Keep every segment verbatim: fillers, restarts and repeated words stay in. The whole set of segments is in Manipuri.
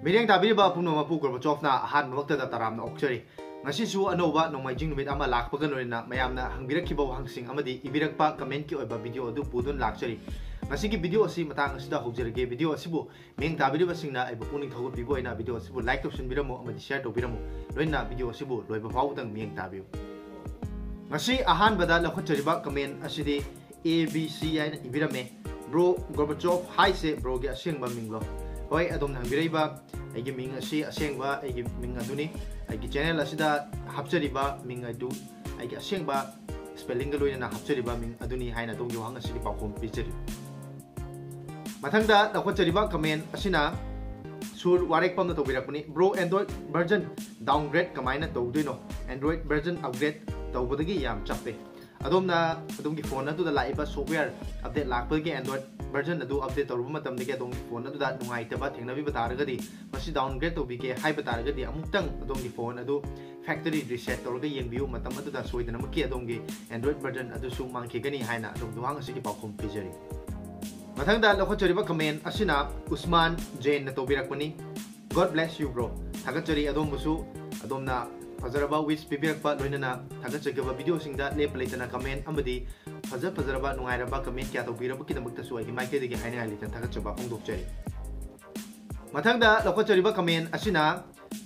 ꯃꯤꯠꯌꯦꯡ ꯇꯥꯕꯤꯔꯤꯕ ꯄꯨꯝꯅꯃꯛꯄꯨ ꯒꯣꯔꯕꯥꯆꯣꯚꯅ ꯑꯍꯥꯟꯕꯃꯛꯇꯗ ꯇꯔꯥꯝꯅ ꯑꯣꯛꯆꯔꯤ꯫ ꯉꯁꯤꯁꯨ ꯑꯅꯧꯕ ꯅꯣꯡꯃꯥꯏꯖꯤꯡ ꯅꯨꯃꯤꯠ ꯑꯃ ꯂꯥꯛꯄꯒ ꯂꯣꯏꯅꯅ ꯃꯌꯥꯝꯅ ꯍꯪꯕꯤꯔꯛꯈꯤꯕ ꯋꯥꯍꯪꯁꯤꯡ ꯑꯃꯗꯤ ꯏꯕꯤꯔꯛꯄ commentꯀꯤ ꯑꯣꯏꯕ video ꯑꯗꯨ ꯄꯨꯗꯨꯅ ꯂꯥꯛꯆꯔꯤ꯫ ꯉꯁꯤꯒꯤ video ꯑꯁꯤ ꯃꯇꯥꯡ ꯑꯁꯤꯗ ꯍꯧꯖꯔꯒꯦ꯫ Video ꯑꯁꯤꯕꯨ ꯃꯤꯠꯌꯦꯡ ꯇꯥꯕꯤꯔꯤꯕꯁꯤꯡꯅ ꯑꯩꯕꯨ ꯄꯨꯛꯅꯤꯡ ꯊꯧꯒꯠꯄꯤꯕ ꯑꯣꯏꯅ video ꯑꯁꯤꯕꯨ like ꯇꯧꯁꯤꯟꯕꯤꯔꯝꯃꯨ ꯑꯃꯗꯤ share ꯇꯧꯕꯤꯔꯝꯃꯨ꯫ ꯂꯣꯏꯅꯅ video ꯑꯁꯤꯕꯨ ꯂꯣꯏꯕ ꯐꯥꯎꯕꯗꯪ ꯃꯤꯠꯌꯦꯡ ꯇꯥꯕꯤꯌꯨ꯫ ꯉꯁꯤ ꯑꯍꯥꯟꯕꯗ ꯂꯧꯈꯠꯆꯔꯤꯕ comment ꯑꯁꯤꯗꯤ A B C ꯍꯥꯏꯅ ꯏꯕꯤꯔꯝꯃꯦ꯫ Bro, ꯒꯣꯔꯕꯥꯆꯣꯚ ꯍꯥꯏꯁꯦ broꯒꯤ ꯑꯁꯦꯡꯕ ꯃꯤꯡꯂꯣ? ꯍꯣꯏ, ꯑꯗꯣꯝꯅ ꯍꯪꯕꯤꯔꯛꯏꯕ ꯑꯩꯒꯤ ꯃꯤꯡ ꯑꯁꯤ ꯑꯁꯦꯡꯕ ꯑꯩꯒꯤ ꯃꯤꯡ ꯑꯗꯨꯅꯤ꯫ ꯑꯩꯒꯤ channel ꯑꯁꯤꯗ ꯍꯥꯞꯆꯔꯤꯕ ꯃꯤꯡ ꯑꯗꯨ ꯑꯩꯒꯤ ꯑꯁꯦꯡꯕ spellingꯒ ꯂꯣꯏꯅꯅ ꯍꯥꯞꯆꯔꯤꯕ ꯃꯤꯡ ꯑꯗꯨꯅꯤ ꯍꯥꯏꯅ ꯑꯗꯣꯝꯒꯤ ꯋꯥꯍꯪ ꯑꯁꯤꯒꯤ ꯄꯥꯎꯈꯨꯝ ꯄꯤꯖꯔꯤ꯫ ꯃꯊꯪꯗ ꯂꯧꯈꯠꯆꯔꯤꯕ comment ꯑꯁꯤꯅ ꯁꯨꯔ ꯋꯥꯔꯦꯛꯄꯝꯅ ꯇꯧꯕꯤꯔꯛꯄꯅꯤ꯫ Bro, Android version downgrade ꯀꯃꯥꯏꯅ ꯇꯧꯗꯣꯏꯅꯣ? Android version upgrade ꯇꯧꯕꯗꯒꯤ ꯌꯥꯝ ꯆꯞꯄꯦ꯫ ꯑꯗꯣꯝꯅ ꯑꯗꯣꯝꯒꯤ phone ꯑꯗꯨꯗ ꯂꯥꯛꯏꯕ software update ꯂꯥꯛꯄꯗꯒꯤ Android version ꯑꯗꯨ update ꯇꯧꯔꯨꯕ ꯃꯇꯝꯗꯒꯤ ꯑꯗꯣꯝꯒꯤ phone ꯑꯗꯨꯗ ꯅꯨꯡꯉꯥꯏꯇꯕ ꯊꯦꯡꯅꯕꯤꯕ ꯇꯥꯔꯒꯗꯤ, ꯃꯁꯤ downgrade ꯇꯧꯕꯤꯒꯦ ꯍꯥꯏꯕ ꯇꯥꯔꯒꯗꯤ, ꯑꯃꯨꯛꯇꯪ ꯑꯗꯣꯝꯒꯤ phone ꯑꯗꯨ factory reset ꯇꯧꯔꯒ ꯌꯦꯡꯕꯤꯌꯨ꯫ ꯃꯇꯝ ꯑꯗꯨꯗ ꯁꯣꯏꯗꯅꯃꯛꯀꯤ ꯑꯗꯣꯝꯒꯤ Android version ꯑꯗꯨꯁꯨ ꯃꯥꯡꯈꯤꯒꯅꯤ ꯍꯥꯏꯅ ꯑꯗꯣꯝꯒꯤ ꯋꯥꯍꯪ ꯑꯁꯤꯒꯤ ꯄꯥꯎꯈꯨꯝ ꯄꯤꯖꯔꯤ꯫ ꯃꯊꯪꯗ ꯂꯧꯈꯠꯆꯔꯤꯕ comment ꯑꯁꯤꯅ ꯎꯁꯃꯥꯟ ꯖꯦꯟꯅ ꯇꯧꯕꯤꯔꯛꯄꯅꯤ꯫ God bless you, bro. ꯊꯥꯒꯠꯆꯔꯤ ꯑꯗꯣꯝꯕꯨꯁꯨ꯫ ꯑꯗꯣꯝꯅ ꯐꯖꯔꯕ wish ꯄꯤꯕꯤꯔꯛꯄ ꯂꯣꯏꯅꯅ ꯊꯥꯒꯠꯆꯈꯤꯕ videoꯁꯤꯡꯗ ꯂꯦꯞꯄ ꯂꯩꯇꯅ comment ꯑꯃꯗꯤ ꯐꯖ ꯐꯖꯔꯕ ꯅꯨꯡꯉꯥꯏꯔꯕ comment ꯀꯌꯥ ꯇꯧꯕꯤꯔꯕꯒꯤꯗꯃꯛꯇꯁꯨ ꯑꯩꯒꯤ ꯃꯥꯏꯀꯩꯗꯒꯤ ꯍꯥꯏꯅꯤꯡꯉꯥꯏ ꯂꯩꯇꯅ ꯊꯥꯒꯠꯆꯕ ꯐꯣꯡꯗꯣꯛꯆꯔꯤ꯫ ꯃꯊꯪꯗ ꯂꯧꯈꯠꯆꯔꯤꯕ comment ꯑꯁꯤꯅ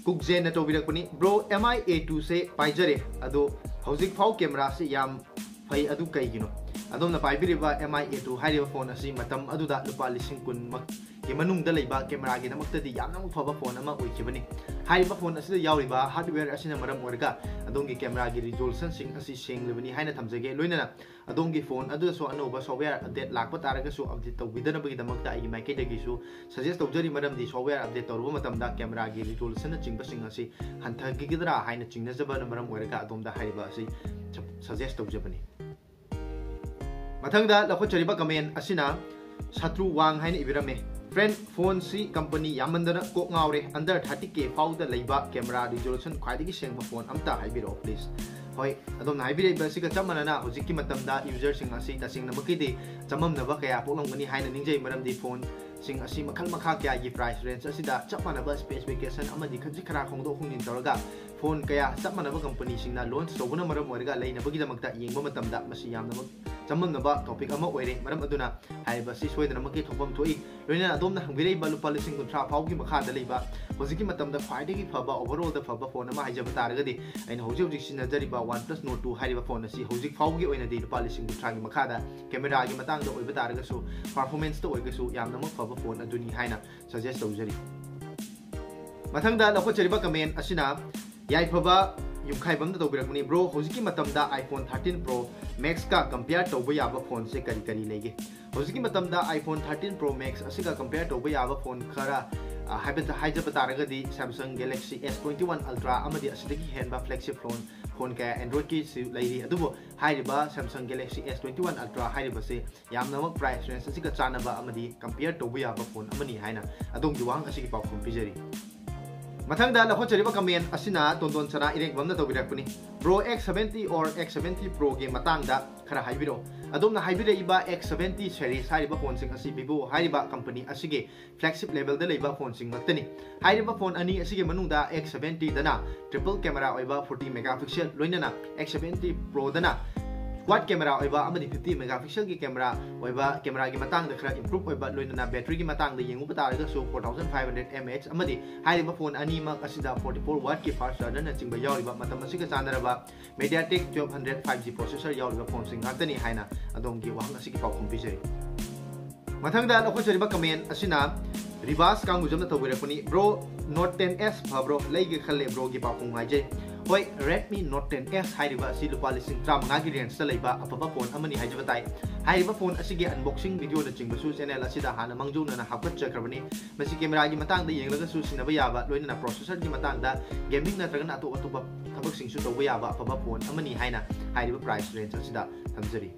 ꯀꯨꯛꯖꯦꯟꯅ ꯇꯧꯕꯤꯔꯛꯄꯅꯤ꯫ Bro, M I A two ꯁꯦ ꯄꯥꯏꯖꯔꯦ, ꯑꯗꯣ ꯍꯧꯖꯤꯛ ꯐꯥꯎ cameraꯁꯦ ꯌꯥꯝ ꯐꯩ, ꯑꯗꯨ ꯀꯩꯒꯤꯅꯣ? ꯑꯗꯣꯝꯅ ꯄꯥꯏꯕꯤꯔꯤꯕ M I A two ꯍꯥꯏꯔꯤꯕ phone ꯑꯁꯤ ꯃꯇꯝ ꯑꯗꯨꯗ ꯂꯨꯄꯥ ꯂꯤꯁꯤꯡ ꯀꯨꯟꯃꯛꯀꯤ ꯃꯅꯨꯡꯗ ꯂꯩꯕ cameraꯒꯤꯗꯃꯛꯇꯗꯤ ꯌꯥꯝꯅ ꯐꯕ phone ꯑꯃ ꯑꯣꯏꯈꯤꯕꯅꯤ꯫ ꯍꯥꯏꯔꯤꯕ phone ꯑꯁꯤꯗ ꯌꯥꯎꯔꯤꯕ hardware ꯑꯁꯤꯅ ꯃꯔꯝ ꯑꯣꯏꯔꯒ ꯑꯗꯣꯝꯒꯤ cameraꯒꯤ resolutionꯁꯤꯡ ꯑꯁꯤ ꯁꯦꯡꯂꯕꯅꯤ ꯍꯥꯏꯅ ꯊꯝꯖꯒꯦ꯫ ꯂꯣꯏꯅꯅ ꯑꯗꯣꯝꯒꯤ phone ꯑꯗꯨꯗꯁꯨ ꯑꯅꯧꯕ software update ꯂꯥꯛꯄ ꯇꯥꯔꯒꯁꯨ update ꯇꯧꯕꯤꯗꯅꯕꯒꯤꯗꯃꯛꯇ ꯑꯩꯒꯤ ꯃꯥꯏꯀꯩꯗꯒꯤꯁꯨ suggest ꯇꯧꯖꯔꯤ, ꯃꯔꯝꯗꯤ software update ꯇꯧꯔꯨꯕ ꯃꯇꯝꯗ cameraꯒꯤ resolutionꯅꯆꯤꯡꯕꯁꯤꯡ ꯑꯁꯤ ꯍꯟꯊꯈꯤꯒꯗ꯭ꯔꯥ ꯍꯥꯏꯅ ꯆꯤꯡꯅꯖꯕꯅ ꯃꯔꯝ ꯑꯣꯏꯔꯒ ꯑꯗꯣꯝꯗ ꯍꯥꯏꯔꯤꯕ ꯑꯁꯤ suggest ꯇꯧꯖꯕꯅꯤ꯫ ꯃꯊꯪꯗ ꯂꯧꯈꯠꯆꯔꯤꯕ comment ꯑꯁꯤꯅ ꯁꯇ꯭ꯔꯨ ꯋꯥꯡ ꯍꯥꯏꯅ ꯏꯕꯤꯔꯝꯃꯦ꯫ Friend, phoneꯁꯤ company ꯌꯥꯝꯃꯟꯗꯅ ꯀꯣꯛ ꯉꯥꯎꯔꯦ, under thirty K ꯐꯥꯎꯗ ꯂꯩꯕ camera resolution ꯈ꯭ꯋꯥꯏꯗꯒꯤ ꯁꯦꯡꯕ phone ꯑꯝꯇ ꯍꯥꯏꯕꯤꯔꯛꯑꯣ please꯫ ꯍꯣꯏ, ꯑꯗꯣꯝꯅ ꯍꯥꯏꯕꯤꯔꯛꯏꯕ ꯑꯁꯤꯒ ꯆꯞ ꯃꯥꯟꯅꯅ ꯍꯧꯖꯤꯛꯀꯤ ꯃꯇꯝꯗ userꯁꯤꯡ ꯑꯁꯤ ꯇꯁꯦꯡꯅꯃꯛꯀꯤꯗꯤ ꯆꯃꯝꯅꯕ ꯀꯌꯥ ꯄꯣꯛꯂꯝꯒꯅꯤ ꯍꯥꯏꯅ ꯅꯤꯡꯖꯩ, ꯃꯔꯝꯗꯤ phone ꯁꯤꯡ ꯑꯁꯤ ꯃꯈꯜ ꯃꯈꯥ ꯀꯌꯥꯒꯤ price range ꯑꯁꯤꯗ ꯆꯞ ꯃꯥꯟꯅꯕ specification ꯑꯃꯗꯤ ꯈꯖꯤꯛ ꯈꯔ ꯍꯣꯡꯗꯣꯛ ꯍꯣꯡꯖꯤꯟ ꯇꯧꯔꯒ phone ꯀꯌꯥ ꯆꯞ ꯃꯥꯟꯅꯕ companyꯁꯤꯡꯅ launch ꯇꯧꯕꯅ ꯃꯔꯝ ꯑꯣꯏꯔꯒ ꯂꯩꯅꯕꯒꯤꯗꯃꯛꯇ ꯌꯦꯡꯕ ꯃꯇꯝꯗ ꯃꯁꯤ ꯌꯥꯝꯅꯃꯛ ꯆꯃꯝꯅꯕ topic ꯑꯃ ꯑꯣꯏꯔꯦ꯫ ꯃꯔꯝ ꯑꯗꯨꯅ ꯍꯥꯏꯔꯤꯕ ꯑꯁꯤ ꯁꯣꯏꯗꯅꯃꯛꯀꯤ ꯊꯣꯛꯐꯝ ꯊꯣꯛꯏ꯫ ꯂꯣꯏꯅꯅ ꯑꯗꯣꯝꯅ ꯍꯪꯕꯤꯔꯛꯏꯕ ꯂꯨꯄꯥ ꯂꯤꯁꯤꯡ ꯀꯨꯟꯊ꯭ꯔꯥ ꯐꯥꯎꯒꯤ ꯃꯈꯥꯗ ꯂꯩꯕ ꯍꯧꯖꯤꯛꯀꯤ ꯃꯇꯝꯗ ꯈ꯭ꯋꯥꯏꯗꯒꯤ ꯐꯕ, overallꯗ ꯐꯕ phone ꯑꯃ ꯍꯥꯏꯖꯕ ꯇꯥꯔꯒꯗꯤ, ꯑꯩꯅ ꯍꯧꯖꯤꯛ ꯍꯧꯖꯤꯛ ꯁꯤꯖꯤꯟꯅꯖꯔꯤꯕ OnePlus Nord two ꯍꯥꯏꯔꯤꯕ phone ꯑꯁꯤ ꯍꯧꯖꯤꯛ ꯐꯥꯎꯒꯤ ꯑꯣꯏꯅꯗꯤ ꯂꯨꯄꯥ ꯂꯤꯁꯤꯡ ꯀꯨꯟꯊ꯭ꯔꯥꯒꯤ ꯃꯈꯥꯗ, cameraꯒꯤ ꯃꯇꯥꯡꯗ ꯑꯣꯏꯕ ꯇꯥꯔꯒꯁꯨ, performanceꯇ ꯑꯣꯏꯔꯒꯁꯨ ꯌꯥꯝꯅꯃꯛ ꯐꯕ phone ꯑꯗꯨꯅꯤ ꯍꯥꯏꯅ suggest ꯇꯧꯖꯔꯤ꯫ ꯃꯊꯪꯗ ꯂꯧꯈꯠꯆꯔꯤꯕ comment ꯑꯁꯤꯅ ꯌꯥꯏꯐꯕ ꯌꯨꯝꯈꯥꯏꯕꯝꯅ ꯇꯧꯕꯤꯔꯛꯄꯅꯤ꯫ Bro, ꯍꯧꯖꯤꯛꯀꯤ ꯃꯇꯝꯗ iPhone thirteen Pro Maxꯀ compare ꯇꯧꯕ ꯌꯥꯕ phoneꯁꯦ ꯀꯔꯤ ꯀꯔꯤ ꯂꯩꯒꯦ? ꯍꯧꯖꯤꯛꯀꯤ ꯃꯇꯝꯗ iPhone thirteen Pro Max ꯑꯁꯤꯒ compare ꯇꯧꯕ ꯌꯥꯕ phone ꯈꯔ, ꯑ, ꯍꯥꯏꯕ-, ꯍꯥꯏꯖꯕ ꯇꯥꯔꯒꯗꯤ Samsung Galaxy S twenty-one Ultra ꯑꯃꯗꯤ ꯑꯁꯤꯗꯒꯤ ꯍꯦꯟꯕ flagship phone, phone ꯀꯌꯥ Androidꯀꯤꯁꯨ ꯂꯩꯔꯤ꯫ ꯑꯗꯨꯕꯨ ꯍꯥꯏꯔꯤꯕ Samsung Galaxy S twenty-one Ultra ꯍꯥꯏꯔꯤꯕꯁꯤ ꯌꯥꯝꯅꯃꯛ price range ꯑꯁꯤꯒ ꯆꯥꯟꯅꯕ ꯑꯃꯗꯤ compare ꯇꯧꯕ ꯌꯥꯕ phone ꯑꯃꯅꯤ ꯍꯥꯏꯅ ꯑꯗꯣꯝꯒꯤ ꯋꯥꯍꯪ ꯑꯁꯤꯒꯤ ꯄꯥꯎꯈꯨꯝ ꯄꯤꯖꯔꯤ꯫ ꯃꯊꯪꯗ ꯂꯧꯈꯠꯆꯔꯤꯕ comment ꯑꯁꯤꯅ ꯇꯣꯟꯗꯣꯟ ꯁꯅꯥ ꯏꯔꯦꯡꯕꯝꯅ ꯇꯧꯕꯤꯔꯛꯄꯅꯤ꯫ Bro, X seventy or X seventy Proꯒꯤ ꯃꯇꯥꯡꯗ ꯈꯔ ꯍꯥꯏꯕꯤꯔꯛꯑꯣ꯫ ꯑꯗꯣꯝꯅ ꯍꯥꯏꯕꯤꯔꯛꯏꯕ X seventy series ꯍꯥꯏꯔꯤꯕ phoneꯁꯤꯡ ꯑꯁꯤ Vivo ꯍꯥꯏꯔꯤꯕ company ꯑꯁꯤꯒꯤ flagship levelꯗ ꯂꯩꯕ phoneꯁꯤꯡ ꯉꯥꯛꯇꯅꯤ꯫ ꯍꯥꯏꯔꯤꯕ phone ꯑꯅꯤ ꯑꯁꯤꯒꯤ ꯃꯅꯨꯡꯗ X seventyꯗꯅ triple camera ꯑꯣꯏꯕ forty megapixel, ꯂꯣꯏꯅꯅ X seventy Proꯗꯅ quad camera ꯑꯣꯏꯕ ꯑꯃꯗꯤ fifty megapixelꯒꯤ camera ꯑꯣꯏꯕ, cameraꯒꯤ ꯃꯇꯥꯡꯗ ꯈꯔ improve ꯑꯣꯏꯕ, ꯂꯣꯏꯅꯅ batteryꯒꯤ ꯃꯇꯥꯡꯗ ꯌꯦꯡꯉꯨꯕ ꯇꯥꯔꯒꯁꯨ four thousand five hundred mAh ꯑꯃꯗꯤ ꯍꯥꯏꯔꯤꯕ phone ꯑꯅꯤꯃꯛ ꯑꯁꯤꯗ forty-four wattꯀꯤ fast chargerꯅꯆꯤꯡꯕ ꯌꯥꯎꯔꯤꯕ, ꯃꯇꯝ ꯑꯁꯤꯒ ꯆꯥꯟꯅꯔꯕ MediaTek twelve hundred five G processor ꯌꯥꯎꯔꯤꯕ phoneꯁꯤꯡ ꯉꯥꯛꯇꯅꯤ ꯍꯥꯏꯅ ꯑꯗꯣꯝꯒꯤ ꯋꯥꯍꯪ ꯑꯁꯤꯒꯤ ꯄꯥꯎꯈꯨꯝ ꯄꯤꯖꯔꯤ꯫ ꯃꯊꯪꯗ ꯂꯧꯈꯠꯆꯔꯤꯕ comment ꯑꯁꯤꯅ Ribas ꯀꯥꯡꯕꯨꯖꯝꯅ ꯇꯧꯕꯤꯔꯛꯄꯅꯤ꯫ Bro, Note ten S ꯐꯕ꯭ꯔꯣ? ꯂꯩꯒꯦ ꯈꯜꯂꯦ, broꯒꯤ ꯄꯥꯎꯈꯨꯝ ꯉꯥꯏꯖꯩ꯫ ꯍꯣꯏ, Redmi Note ten S ꯍꯥꯏꯔꯤꯕ ꯑꯁꯤ ꯂꯨꯄꯥ ꯂꯤꯁꯤꯡ ꯇꯔꯥꯃꯉꯥꯒꯤ rangeꯇ ꯂꯩꯕ ꯑꯐꯕ phone ꯑꯃꯅꯤ ꯍꯥꯏꯖꯕ ꯇꯥꯏ꯫ ꯍꯥꯏꯔꯤꯕ phone ꯑꯁꯤꯒꯤ unboxing videoꯅꯆꯤꯡꯕꯁꯨ channel ꯑꯁꯤꯗ ꯍꯥꯟꯅ ꯃꯥꯡꯖꯧꯅꯅ ꯍꯥꯞꯀꯠꯆꯈ꯭ꯔꯕꯅꯤ꯫ ꯃꯁꯤ cameraꯒꯤ ꯃꯇꯥꯡꯗ ꯌꯦꯡꯂꯒꯁꯨ ꯁꯤꯟꯅꯕ ꯌꯥꯕ, ꯂꯣꯏꯅꯅ processorꯒꯤ ꯃꯇꯥꯡꯗ, gaming ꯅꯠꯇ꯭ꯔꯒꯅ ꯑꯇꯣꯞ ꯑꯇꯣꯞꯄ ꯊꯕꯛꯁꯤꯡꯁꯨ ꯇꯧꯕ ꯌꯥꯕ ꯑꯐꯕ phone ꯑꯃꯅꯤ ꯍꯥꯏꯅ ꯍꯥꯏꯔꯤꯕ price range ꯑꯁꯤꯗ ꯊꯝꯖꯔꯤ꯫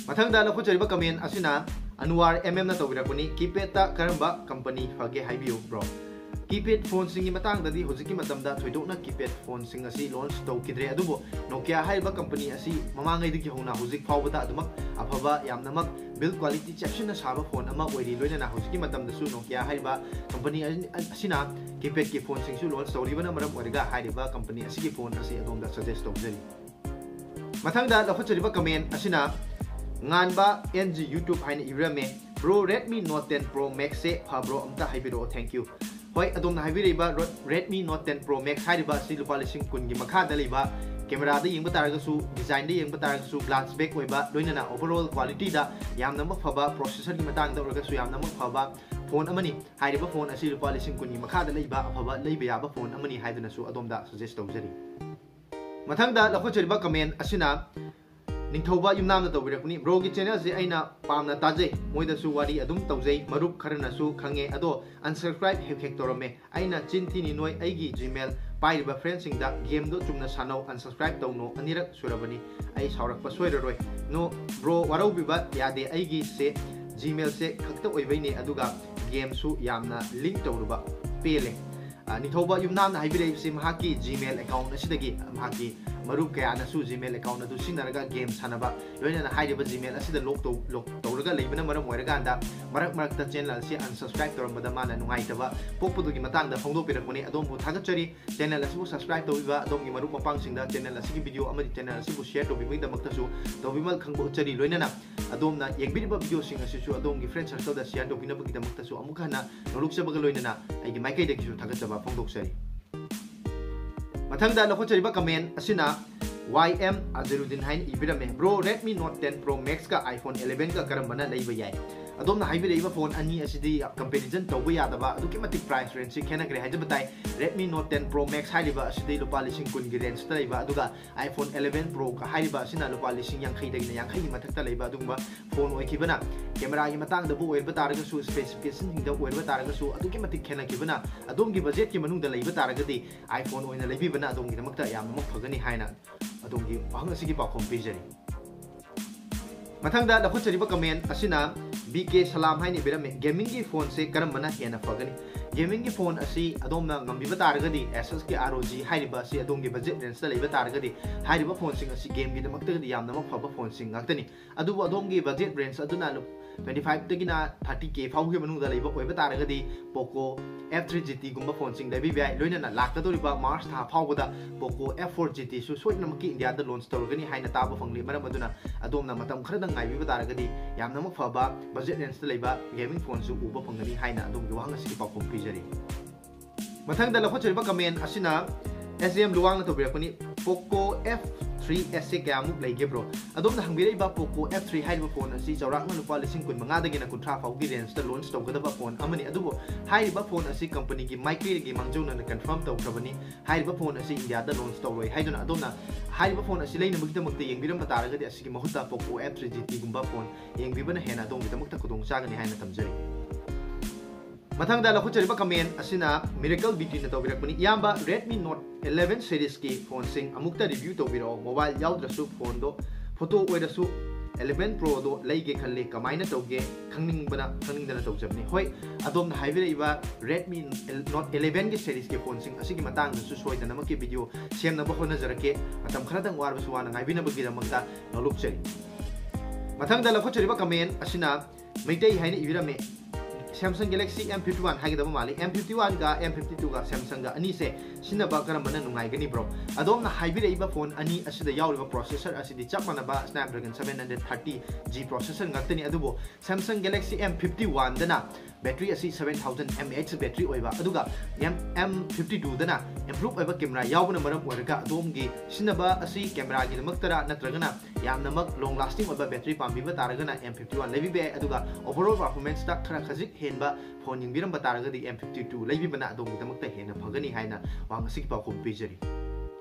ꯃꯊꯪꯗ ꯂꯧꯈꯠꯆꯔꯤꯕ comment ꯑꯁꯤꯅ ꯑꯅꯨꯋꯥꯔ M M ꯅ ꯇꯧꯕꯤꯔꯛꯄꯅꯤ꯫ Keypadꯇ ꯀꯔꯝꯕ company ꯐꯒꯦ ꯍꯥꯏꯕꯤꯌꯨ, bro꯫ Keypad phoneꯁꯤꯡꯒꯤ ꯃꯇꯥꯡꯗꯗꯤ ꯍꯧꯖꯤꯛꯀꯤ ꯃꯇꯝꯗ ꯊꯣꯏꯗꯣꯛꯅ keypad phoneꯁꯤꯡ ꯑꯁꯤ launch ꯇꯧꯈꯤꯗ꯭ꯔꯦ, ꯑꯗꯨꯕꯨ Nokia ꯍꯥꯏꯔꯤꯕ company ꯑꯁꯤ ꯃꯃꯥꯡꯉꯩꯗꯒꯤ ꯍꯧꯅ ꯍꯧꯖꯤꯛ ꯐꯥꯎꯕꯗ ꯑꯗꯨꯃꯛ ꯑꯐꯕ, ꯌꯥꯝꯅꯃꯛ build quality ꯆꯦꯛꯁꯤꯟꯅ ꯁꯥꯕ phone ꯑꯃ ꯑꯣꯏꯔꯤ꯫ ꯂꯣꯏꯅꯅ ꯍꯧꯖꯤꯛꯀꯤ ꯃꯇꯝꯗꯁꯨ Nokia ꯍꯥꯏꯔꯤꯕ company ꯑꯁꯤꯅ keypadꯀꯤ phoneꯁꯤꯡꯁꯨ launch ꯇꯧꯔꯤꯕꯅ ꯃꯔꯝ ꯑꯣꯏꯔꯒ ꯍꯥꯏꯔꯤꯕ company ꯑꯁꯤꯒꯤ phone ꯑꯁꯤ ꯑꯗꯣꯝꯗ suggest ꯇꯧꯖꯔꯤ꯫ ꯃꯊꯪꯗ ꯂꯧꯈꯠꯆꯔꯤꯕ comment ꯑꯁꯤꯅ ꯉꯥꯟꯕ N G YouTube ꯍꯥꯏꯅ ꯏꯕꯤꯔꯝꯃꯦ, "Bro, Redmi Note ten Pro Maxꯁꯦ ꯐꯕ꯭ꯔꯣ? ꯑꯝꯇ ꯍꯥꯏꯕꯤꯔꯛꯑꯣ, thank you." ꯍꯣꯏ, ꯑꯗꯣꯝꯅ ꯍꯥꯏꯕꯤꯔꯛꯏꯕ ꯔꯣ-, Redmi Note ten Pro Max ꯍꯥꯏꯔꯤꯕ ꯑꯁꯤ ꯂꯨꯄꯥ ꯂꯤꯁꯤꯡ ꯀꯨꯟꯒꯤ ꯃꯈꯥꯗ ꯂꯩꯕ, cameraꯗ ꯌꯦꯡꯕ ꯇꯥꯔꯒꯁꯨ, designꯗ ꯌꯦꯡꯕ ꯇꯥꯔꯒꯁꯨ, glass back ꯑꯣꯏꯕ, ꯂꯣꯏꯅꯅ overall qualityꯗ ꯌꯥꯝꯅꯃꯛ ꯐꯕ, processorꯒꯤ ꯃꯇꯥꯡꯗ ꯑꯣꯏꯔꯒꯁꯨ ꯌꯥꯝꯅꯃꯛ ꯐꯕ phone ꯑꯃꯅꯤ꯫ ꯍꯥꯏꯔꯤꯕ phone ꯑꯁꯤ ꯂꯨꯄꯥ ꯂꯤꯁꯤꯡ ꯀꯨꯟꯒꯤ ꯃꯈꯥꯗ ꯂꯩꯕ ꯑꯐꯕ ꯂꯩꯕ ꯌꯥꯕ phone ꯑꯃꯅꯤ ꯍꯥꯏꯗꯨꯅꯁꯨ ꯑꯗꯣꯝꯗ suggest ꯇꯧꯖꯔꯤ꯫ ꯃꯊꯪꯗ ꯂꯧꯈꯠꯆꯔꯤꯕ comment ꯑꯁꯤꯅ ꯅꯤꯡꯊꯧꯕ ꯌꯨꯝꯅꯥꯝꯅ ꯇꯧꯕꯤꯔꯛꯄꯅꯤ꯫ Broꯒꯤ channelꯁꯦ ꯑꯩꯅ ꯄꯥꯝꯅ ꯇꯥꯖꯩ, ꯃꯣꯏꯗꯁꯨ ꯋꯥꯔꯤ ꯑꯗꯨꯝ ꯇꯧꯖꯩ, ꯃꯔꯨꯞ ꯈꯔꯅꯁꯨ ꯈꯪꯉꯦ, ꯑꯗꯣ unsubscribe ꯍꯦꯛ ꯍꯦꯛ ꯇꯧꯔꯝꯃꯦ꯫ ꯑꯩꯅ ꯆꯤꯟ ꯊꯤꯅꯤ ꯅꯣꯏ, ꯑꯩꯒꯤ Gmail ꯄꯥꯏꯔꯤꯕ friendꯁꯤꯡꯗ gameꯗꯣ ꯆꯨꯝꯅ ꯁꯥꯟꯅꯧ, unsubscribe ꯇꯧꯅꯣ, ꯑꯅꯤꯔꯛ ꯁꯨꯔꯕꯅꯤ, ꯑꯩ ꯁꯥꯎꯔꯛꯄ ꯁꯣꯏꯔꯔꯣꯏ꯫ No bro, ꯋꯥꯔꯧꯕꯤꯕ ꯌꯥꯗꯦ, ꯑꯩꯒꯤꯁꯦ Gmailꯁꯦ ꯈꯛꯇ ꯑꯣꯏꯕꯩꯅꯦ, ꯑꯗꯨꯒ gameꯁꯨ ꯌꯥꯝꯅ link ꯇꯧꯔꯨꯕ ꯄꯦꯜꯂꯦ꯫ ꯑ, ꯅꯤꯡꯊꯧꯕ ꯌꯨꯝꯅꯥꯝꯅ ꯍꯥꯏꯕꯤꯔꯛꯏꯕꯁꯤ ꯃꯍꯥꯛꯀꯤ Gmail account ꯑꯁꯤꯗꯒꯤ ꯃꯍꯥꯛꯀꯤ ꯃꯔꯨꯞ ꯀꯌꯥꯅꯁꯨ Gmail account ꯑꯗꯨ ꯁꯤꯖꯤꯟꯅꯔꯒ game ꯁꯥꯟꯅꯕ, ꯂꯣꯏꯅꯅ ꯍꯥꯏꯔꯤꯕ Gmail ꯑꯁꯤꯗ lock ꯇꯧ-, lock ꯇꯧꯔꯒ ꯂꯩꯕꯅ ꯃꯔꯝ ꯑꯣꯏꯔꯀꯥꯟꯗ ꯃꯔꯛ ꯃꯔꯛꯇ channel ꯑꯁꯤ unsubscribe ꯇꯧꯔꯝꯕꯗ ꯃꯥꯅ ꯅꯨꯡꯉꯥꯏꯇꯕ ꯄꯣꯛꯄꯗꯨꯒꯤ ꯃꯇꯥꯡꯗ ꯐꯣꯡꯗꯣꯛꯄꯤꯔꯛꯄꯅꯤ꯫ ꯑꯗꯣꯝꯕꯨ ꯊꯥꯒꯠꯆꯔꯤ꯫ Channel ꯑꯁꯤꯕꯨ subscribe ꯇꯧꯕꯤꯕ, ꯑꯗꯣꯝꯒꯤ ꯃꯔꯨꯞ ꯃꯄꯥꯡꯁꯤꯡꯗ channel ꯑꯁꯤꯒꯤ video ꯑꯃꯗꯤ channel ꯑꯁꯤꯕꯨ share ꯇꯧꯕꯤꯕꯒꯤꯗꯃꯛꯇꯁꯨ ꯇꯧꯕꯤꯃꯜ ꯈꯪꯕ ꯎꯠꯆꯔꯤ꯫ ꯂꯣꯏꯅꯅ ꯑꯗꯣꯝꯅ ꯌꯦꯡꯕꯤꯔꯤꯕ videoꯁꯤꯡ ꯑꯁꯤꯁꯨ ꯑꯗꯣꯝꯒꯤ friend circleꯗ share ꯇꯧꯕꯤꯅꯕꯒꯤꯗꯃꯛꯇꯁꯨ ꯑꯃꯨꯛ ꯍꯟꯅ ꯅꯣꯂꯨꯛꯆꯕꯒ ꯂꯣꯏꯅꯅ ꯑꯩꯒꯤ ꯃꯥꯏꯀꯩꯗꯒꯤꯁꯨ ꯊꯥꯒꯠꯆꯕ ꯐꯣꯡꯗꯣꯛꯆꯔꯤ꯫ ꯃꯊꯪꯗ ꯂꯧꯈꯠꯆꯔꯤꯕ comment ꯑꯁꯤꯅ Y M Azharuddin ꯍꯥꯏꯅ ꯏꯕꯤꯔꯝꯃꯦ, "Bro, Redmi Note ten Pro Maxꯀ iPhone elevenꯒ ꯀꯔꯝꯕꯅ ꯂꯩꯕ ꯌꯥꯏ?" ꯑꯗꯣꯝꯅ ꯍꯥꯏꯕꯤꯔꯛꯏꯕ phone ꯑꯅꯤ ꯑꯁꯤꯗꯤ comparison ꯇꯧꯕ ꯌꯥꯗꯕ, ꯑꯗꯨꯛꯀꯤ ꯃꯇꯤꯛ price rangeꯁꯤ ꯈꯦꯠꯅꯈ꯭ꯔꯦ ꯍꯥꯏꯖꯕ ꯇꯥꯏ꯫ Redmi Note ten Pro Max ꯍꯥꯏꯔꯤꯕ ꯑꯁꯤꯗꯤ ꯂꯨꯄꯥ ꯂꯤꯁꯤꯡ ꯀꯨꯟꯒꯤ rangeꯇ ꯂꯩꯕ, ꯑꯗꯨꯒ iPhone eleven Pro ꯍꯥꯏꯔꯤꯕ ꯑꯁꯤꯅ ꯂꯨꯄꯥ ꯂꯤꯁꯤꯡ ꯌꯥꯡꯈꯩꯗꯒꯤꯅ ꯌꯥꯡꯈꯩꯒꯤ ꯃꯊꯛꯇ ꯂꯩꯕ ꯑꯗꯨꯒꯨꯝꯕ phone ꯑꯣꯏꯈꯤꯕꯅ, cameraꯒꯤ ꯃꯇꯥꯡꯗꯕꯨ ꯑꯣꯏꯕ ꯇꯥꯔꯒꯁꯨ, specificationꯁꯤꯡꯗ ꯑꯣꯏꯕ ꯇꯥꯔꯒꯁꯨ, ꯑꯗꯨꯛꯀꯤ ꯃꯇꯤꯛ ꯈꯦꯠꯅꯈꯤꯕꯅ, ꯑꯗꯣꯝꯒꯤ budgetꯀꯤ ꯃꯅꯨꯡꯗ ꯂꯩꯕ ꯇꯥꯔꯒꯗꯤ iPhone ꯑꯣꯏꯅ ꯂꯩꯕꯤꯕꯅ ꯑꯗꯣꯝꯒꯤꯗꯃꯛꯇ ꯌꯥꯝꯅꯃꯛ ꯐꯒꯅꯤ ꯍꯥꯏꯅ ꯑꯗꯣꯝꯒꯤ ꯋꯥꯍꯪ ꯑꯁꯤꯒꯤ ꯄꯥꯎꯈꯨꯝ ꯄꯤꯖꯔꯤ꯫ ꯃꯊꯪꯗ ꯂꯧꯈꯠꯆꯔꯤꯕ comment ꯑꯁꯤꯅ B ꯕꯤ ꯀꯦ ꯁꯂꯥꯝ ꯍꯥꯏꯅ ꯏꯕꯤꯔꯝꯃꯤ, "ꯒꯦꯃꯤꯡꯒꯤ ꯐꯣꯟꯁꯦ ꯀꯔꯝꯕꯅ ꯍꯦꯟꯅ ꯐꯒꯅꯤ?" ꯒꯦꯃꯤꯡꯒꯤ ꯐꯣꯟ ꯑꯁꯤ ꯑꯗꯣꯝꯅ ꯉꯝꯕꯤꯕ ꯇꯥꯔꯒꯗꯤ, ꯑꯦꯁꯁꯀꯤ ꯑꯥꯔ ꯑꯣ ꯖꯤ ꯍꯥꯏꯔꯤꯕ ꯑꯁꯤ ꯑꯗꯣꯝꯒꯤ ꯕꯖꯦꯠ ꯔꯦꯟꯖꯇ ꯂꯩꯕ ꯇꯥꯔꯒꯗꯤ, ꯍꯥꯏꯔꯤꯕ ꯐꯣꯟꯁꯤꯡ ꯑꯁꯤ ꯒꯦꯝꯒꯤꯗꯃꯛꯇꯒꯗꯤ ꯌꯥꯝꯅꯃꯛ ꯐꯕ ꯐꯣꯟꯁꯤꯡ ꯉꯥꯛꯇꯅꯤ꯫ ꯑꯗꯨꯕꯨ ꯑꯗꯣꯝꯒꯤ ꯕꯖꯦꯠ ꯔꯦꯟꯖ ꯑꯗꯨꯅ ꯇ꯭ꯋꯦꯟꯇꯤ ꯐꯥꯏꯚꯇꯒꯤꯅ ꯊꯥꯔꯇꯤ ꯀꯦ ꯐꯥꯎꯒꯤ ꯃꯅꯨꯡꯗ ꯂꯩꯕ ꯑꯣꯏꯕ ꯇꯥꯔꯒꯗꯤ, ꯄꯣꯀꯣ ꯑꯦꯐ ꯊ꯭ꯔꯤ ꯖꯤ ꯇꯤꯒꯨꯝꯕ ꯐꯣꯟꯁꯤꯡ ꯂꯩꯕꯤꯕ ꯌꯥꯏ꯫ ꯂꯣꯏꯅꯅ ꯂꯥꯛꯀꯗꯧꯔꯤꯕ ꯃꯥꯔꯆ ꯊꯥ ꯐꯥꯎꯕꯗ Poco F four G tissue ꯁꯣꯏꯗꯅꯃꯛꯀꯤ ꯏꯟꯗꯤꯌꯥꯗ ꯂꯣꯟꯆ ꯇꯧꯔꯒꯅꯤ ꯍꯥꯏꯅ ꯇꯥꯕ ꯐꯪꯂꯤ꯫ ꯃꯔꯝ ꯑꯗꯨꯅ ꯑꯗꯣꯝꯅ ꯃꯇꯝ ꯈꯔꯗꯪ ꯉꯥꯏꯕꯤꯕ ꯇꯥꯔꯒꯗꯤ ꯌꯥꯝꯅꯃꯛ ꯐꯕ ꯕꯖꯦꯠ ꯔꯦꯟꯖꯇ ꯂꯩꯕ ꯒꯦꯃꯤꯡ ꯐꯣꯟꯁꯨ ꯎꯕ ꯐꯪꯒꯅꯤ ꯍꯥꯏꯅ ꯑꯗꯣꯝꯒꯤ ꯋꯥꯍꯪ ꯑꯁꯤꯒꯤ ꯄꯥꯎꯈꯨꯝ ꯄꯤꯖꯔꯤ꯫ ꯃꯊꯪꯗ ꯂꯧꯈꯠꯆꯔꯤꯕ ꯀꯃꯦꯟ ꯑꯁꯤꯅ ꯑꯦꯁ ꯑꯦꯝ ꯂꯨꯋꯥꯡꯅ ꯇꯧꯕꯤꯔꯛꯄꯅꯤ꯫ "ꯄꯣꯀꯣ ꯑꯦꯐ ꯊ꯭ꯔꯤ ꯑꯦꯁꯁꯦ ꯀꯌꯥꯃꯨꯛ ꯂꯩꯒꯦ ꯕ꯭ꯔꯣ?" ꯑꯗꯣꯝꯅ ꯍꯪꯕꯤꯔꯛꯏꯕ ꯄꯣꯀꯣ ꯑꯦꯐ ꯊ꯭ꯔꯤ ꯍꯥꯏꯔꯤꯕ ꯐꯣꯟ ꯑꯁꯤ ꯆꯥꯎꯔꯥꯛꯅ ꯂꯨꯄꯥ ꯂꯤꯁꯤꯡ ꯀꯨꯟ ꯃꯉꯥꯗꯒꯤꯅ ꯀꯨꯟꯊ꯭ꯔꯥ ꯐꯥꯎꯒꯤ ꯔꯦꯟꯖꯇ ꯂꯣꯟꯆ ꯇꯧꯒꯗꯕ ꯐꯣꯟ ꯑꯃꯅꯤ꯫ ꯑꯗꯨꯕꯨ ꯍꯥꯏꯔꯤꯕ ꯐꯣꯟ ꯑꯁꯤ ꯀꯝꯄꯅꯤꯒꯤ ꯃꯥꯏꯀꯩꯗꯒꯤ ꯃꯥꯡꯖꯧꯅꯅ ꯀꯟꯐꯥꯔꯝ ꯇꯧꯈ꯭ꯔꯕꯅꯤ꯫ ꯍꯥꯏꯔꯤꯕ ꯐꯣꯟ ꯑꯁꯤ ꯏꯟꯗꯤꯌꯥꯗ ꯂꯣꯟꯆ ꯇꯧꯔꯣꯏ ꯍꯥꯏꯗꯨꯅ ꯑꯗꯣꯝꯅ ꯍꯥꯏꯔꯤꯕ ꯐꯣꯟ ꯑꯁꯤ ꯂꯩꯅꯕꯒꯤꯗꯃꯛꯇ ꯌꯦꯡꯕꯤꯔꯝꯕ ꯇꯥꯔꯒꯗꯤ ꯑꯁꯤꯒꯤ ꯃꯍꯨꯠꯇ ꯄꯣꯀꯣ ꯑꯦꯐ ꯊ꯭ꯔꯤ ꯖꯤ ꯇꯤꯒꯨꯝꯕ ꯐꯣꯟ ꯌꯦꯡꯕꯤꯕꯅ ꯍꯦꯟꯅ ꯑꯗꯣꯝꯒꯤꯗꯃꯛꯇ ꯈꯨꯗꯣꯡ ꯆꯥꯒꯅꯤ ꯍꯥꯏꯅ ꯊꯝꯖꯔꯤ꯫ ꯃꯊꯪꯗ ꯂꯧꯈꯠꯆꯔꯤꯕ ꯀꯃꯦꯟ ꯑꯁꯤꯅ ꯃꯤꯔꯦꯀꯜ ꯕꯤꯇꯤꯅ ꯇꯧꯕꯤꯔꯛꯄꯅꯤ꯫ "ꯏꯌꯥꯝꯕ, ꯔꯦꯗꯃꯤ ꯅꯣꯠ ꯑꯦꯂꯦꯚꯦꯟ ꯁꯦꯔꯤꯁꯀꯤ ꯐꯣꯟꯁꯤꯡ ꯑꯃꯨꯛꯇ ꯔꯤꯚ꯭ꯌꯨ ꯇꯧꯕꯤꯔꯛꯑꯣ꯫ ꯃꯣꯕꯥꯏꯜ ꯌꯥꯎꯗ꯭ꯔꯁꯨ ꯐꯣꯟꯗꯣ, ꯐꯣꯇꯣ ꯑꯣꯏꯔꯁꯨ ꯑꯦꯂꯦꯚꯦꯟ ꯄ꯭ꯔꯣꯗꯣ ꯂꯩꯒꯦ ꯈꯜꯂꯤ, ꯀꯃꯥꯏꯅ ꯇꯧꯒꯦ ꯈꯪꯅꯤꯡꯕꯅ, ꯈꯪꯅꯤꯡꯗꯅ ꯇꯧꯖꯕꯅꯤ"꯫ ꯍꯣꯏ, ꯑꯗꯣꯝꯅ ꯍꯥꯏꯕꯤꯔꯛꯏꯕ ꯔꯦꯗꯃꯤ ꯅꯣꯠ ꯑꯦꯂꯦꯚꯦꯟꯒꯤ ꯁꯦꯔꯤꯁꯀꯤ ꯐꯣꯟꯁꯤꯡ ꯑꯁꯤꯒꯤ ꯃꯇꯥꯡꯗꯁꯨ ꯁꯣꯏꯗꯅꯃꯛꯀꯤ ꯚꯤꯗꯤꯑꯣ ꯁꯦꯝꯅꯕ ꯍꯣꯠꯅꯖꯔꯛꯀꯦ꯫ ꯃꯇꯝ ꯈꯔꯗꯪ ꯋꯥꯔꯕꯁꯨ ꯋꯥꯅ ꯉꯥꯏꯕꯤꯅꯕꯒꯤꯗꯃꯛꯇ ꯅꯣꯂꯨꯛꯆꯔꯤ꯫ ꯃꯊꯪꯗ ꯂꯧꯈꯠꯆꯔꯤꯕ ꯀꯃꯦꯟ ꯑꯁꯤꯅ ꯃꯩꯇꯩ ꯍꯥꯏꯅ ꯏꯕꯤꯔꯝꯃꯤ꯫ Samsung Galaxy M fifty one ꯍꯥꯏꯒꯗꯕ ꯃꯥꯜꯂꯤ꯫ M fifty one ꯒ M fifty two ꯒ Samsung ꯒ ꯑꯅꯤꯁꯦ ꯁꯤꯖꯤꯟꯅꯕ ꯀꯔꯝꯕꯅ ꯅꯨꯡꯉꯥꯏꯒꯅꯤ ꯕ꯭ꯔꯣ? ꯑꯗꯣꯝꯅ ꯍꯥꯏꯕꯤꯔꯛꯏꯕ ꯐꯣꯟ ꯑꯅꯤ ꯑꯁꯤꯗ ꯌꯥꯎꯔꯤꯕ ꯄ꯭ꯔꯣꯁꯦꯁꯔ ꯑꯁꯤꯗꯤ ꯆꯞ ꯃꯥꯟꯅꯕ Snapdragon seven hundred thirty G processor ꯉꯥꯛꯇꯅꯤ꯫ ꯑꯗꯨꯕꯨ Samsung Galaxy M fifty one ꯗꯅ ꯕꯦꯇ꯭ꯔꯤ ꯑꯁꯤ seven thousand mAh ꯕꯦꯇ꯭ꯔꯤ ꯑꯣꯏꯕ, ꯑꯗꯨꯒ M, M fifty two ꯗꯅ improve ꯑꯣꯏꯕ ꯀꯦꯃꯦꯔꯥ ꯌꯥꯎꯕꯅ ꯃꯔꯝ ꯑꯣꯏꯔꯒ ꯑꯗꯣꯝꯒꯤ ꯁꯤꯖꯤꯟꯅꯕ ꯑꯁꯤ ꯀꯦꯃꯦꯔꯥꯒꯤꯗꯃꯛꯇꯔ ꯅꯠꯇ꯭ꯔꯒꯅ ꯌꯥꯝꯅꯃꯛ long lasting ꯑꯣꯏꯕ ꯕꯦꯇ꯭ꯔꯤ ꯄꯥꯝꯕꯤꯕ ꯇꯥꯔꯒꯅ M fifty one ꯂꯩꯕꯤꯕ ꯌꯥꯏ꯫ ꯑꯗꯨꯒ overall performance ꯇ ꯈꯔ ꯈꯖꯤꯛ ꯍꯦꯟꯕ ꯐꯣꯟ ꯌꯦꯡꯕꯤꯔꯝꯕ ꯇꯥꯔꯒꯗꯤ M fifty two ꯂꯩꯕꯤꯕꯅ ꯑꯗꯣꯝꯒꯤꯗꯃꯛꯇ ꯍꯦꯟꯅ ꯐꯒꯅꯤ ꯍꯥꯏꯅ ꯋꯥꯍꯪ ꯑꯁꯤꯒꯤ ꯄꯥꯎꯈꯨꯝ ꯄꯤꯖꯔꯤ꯫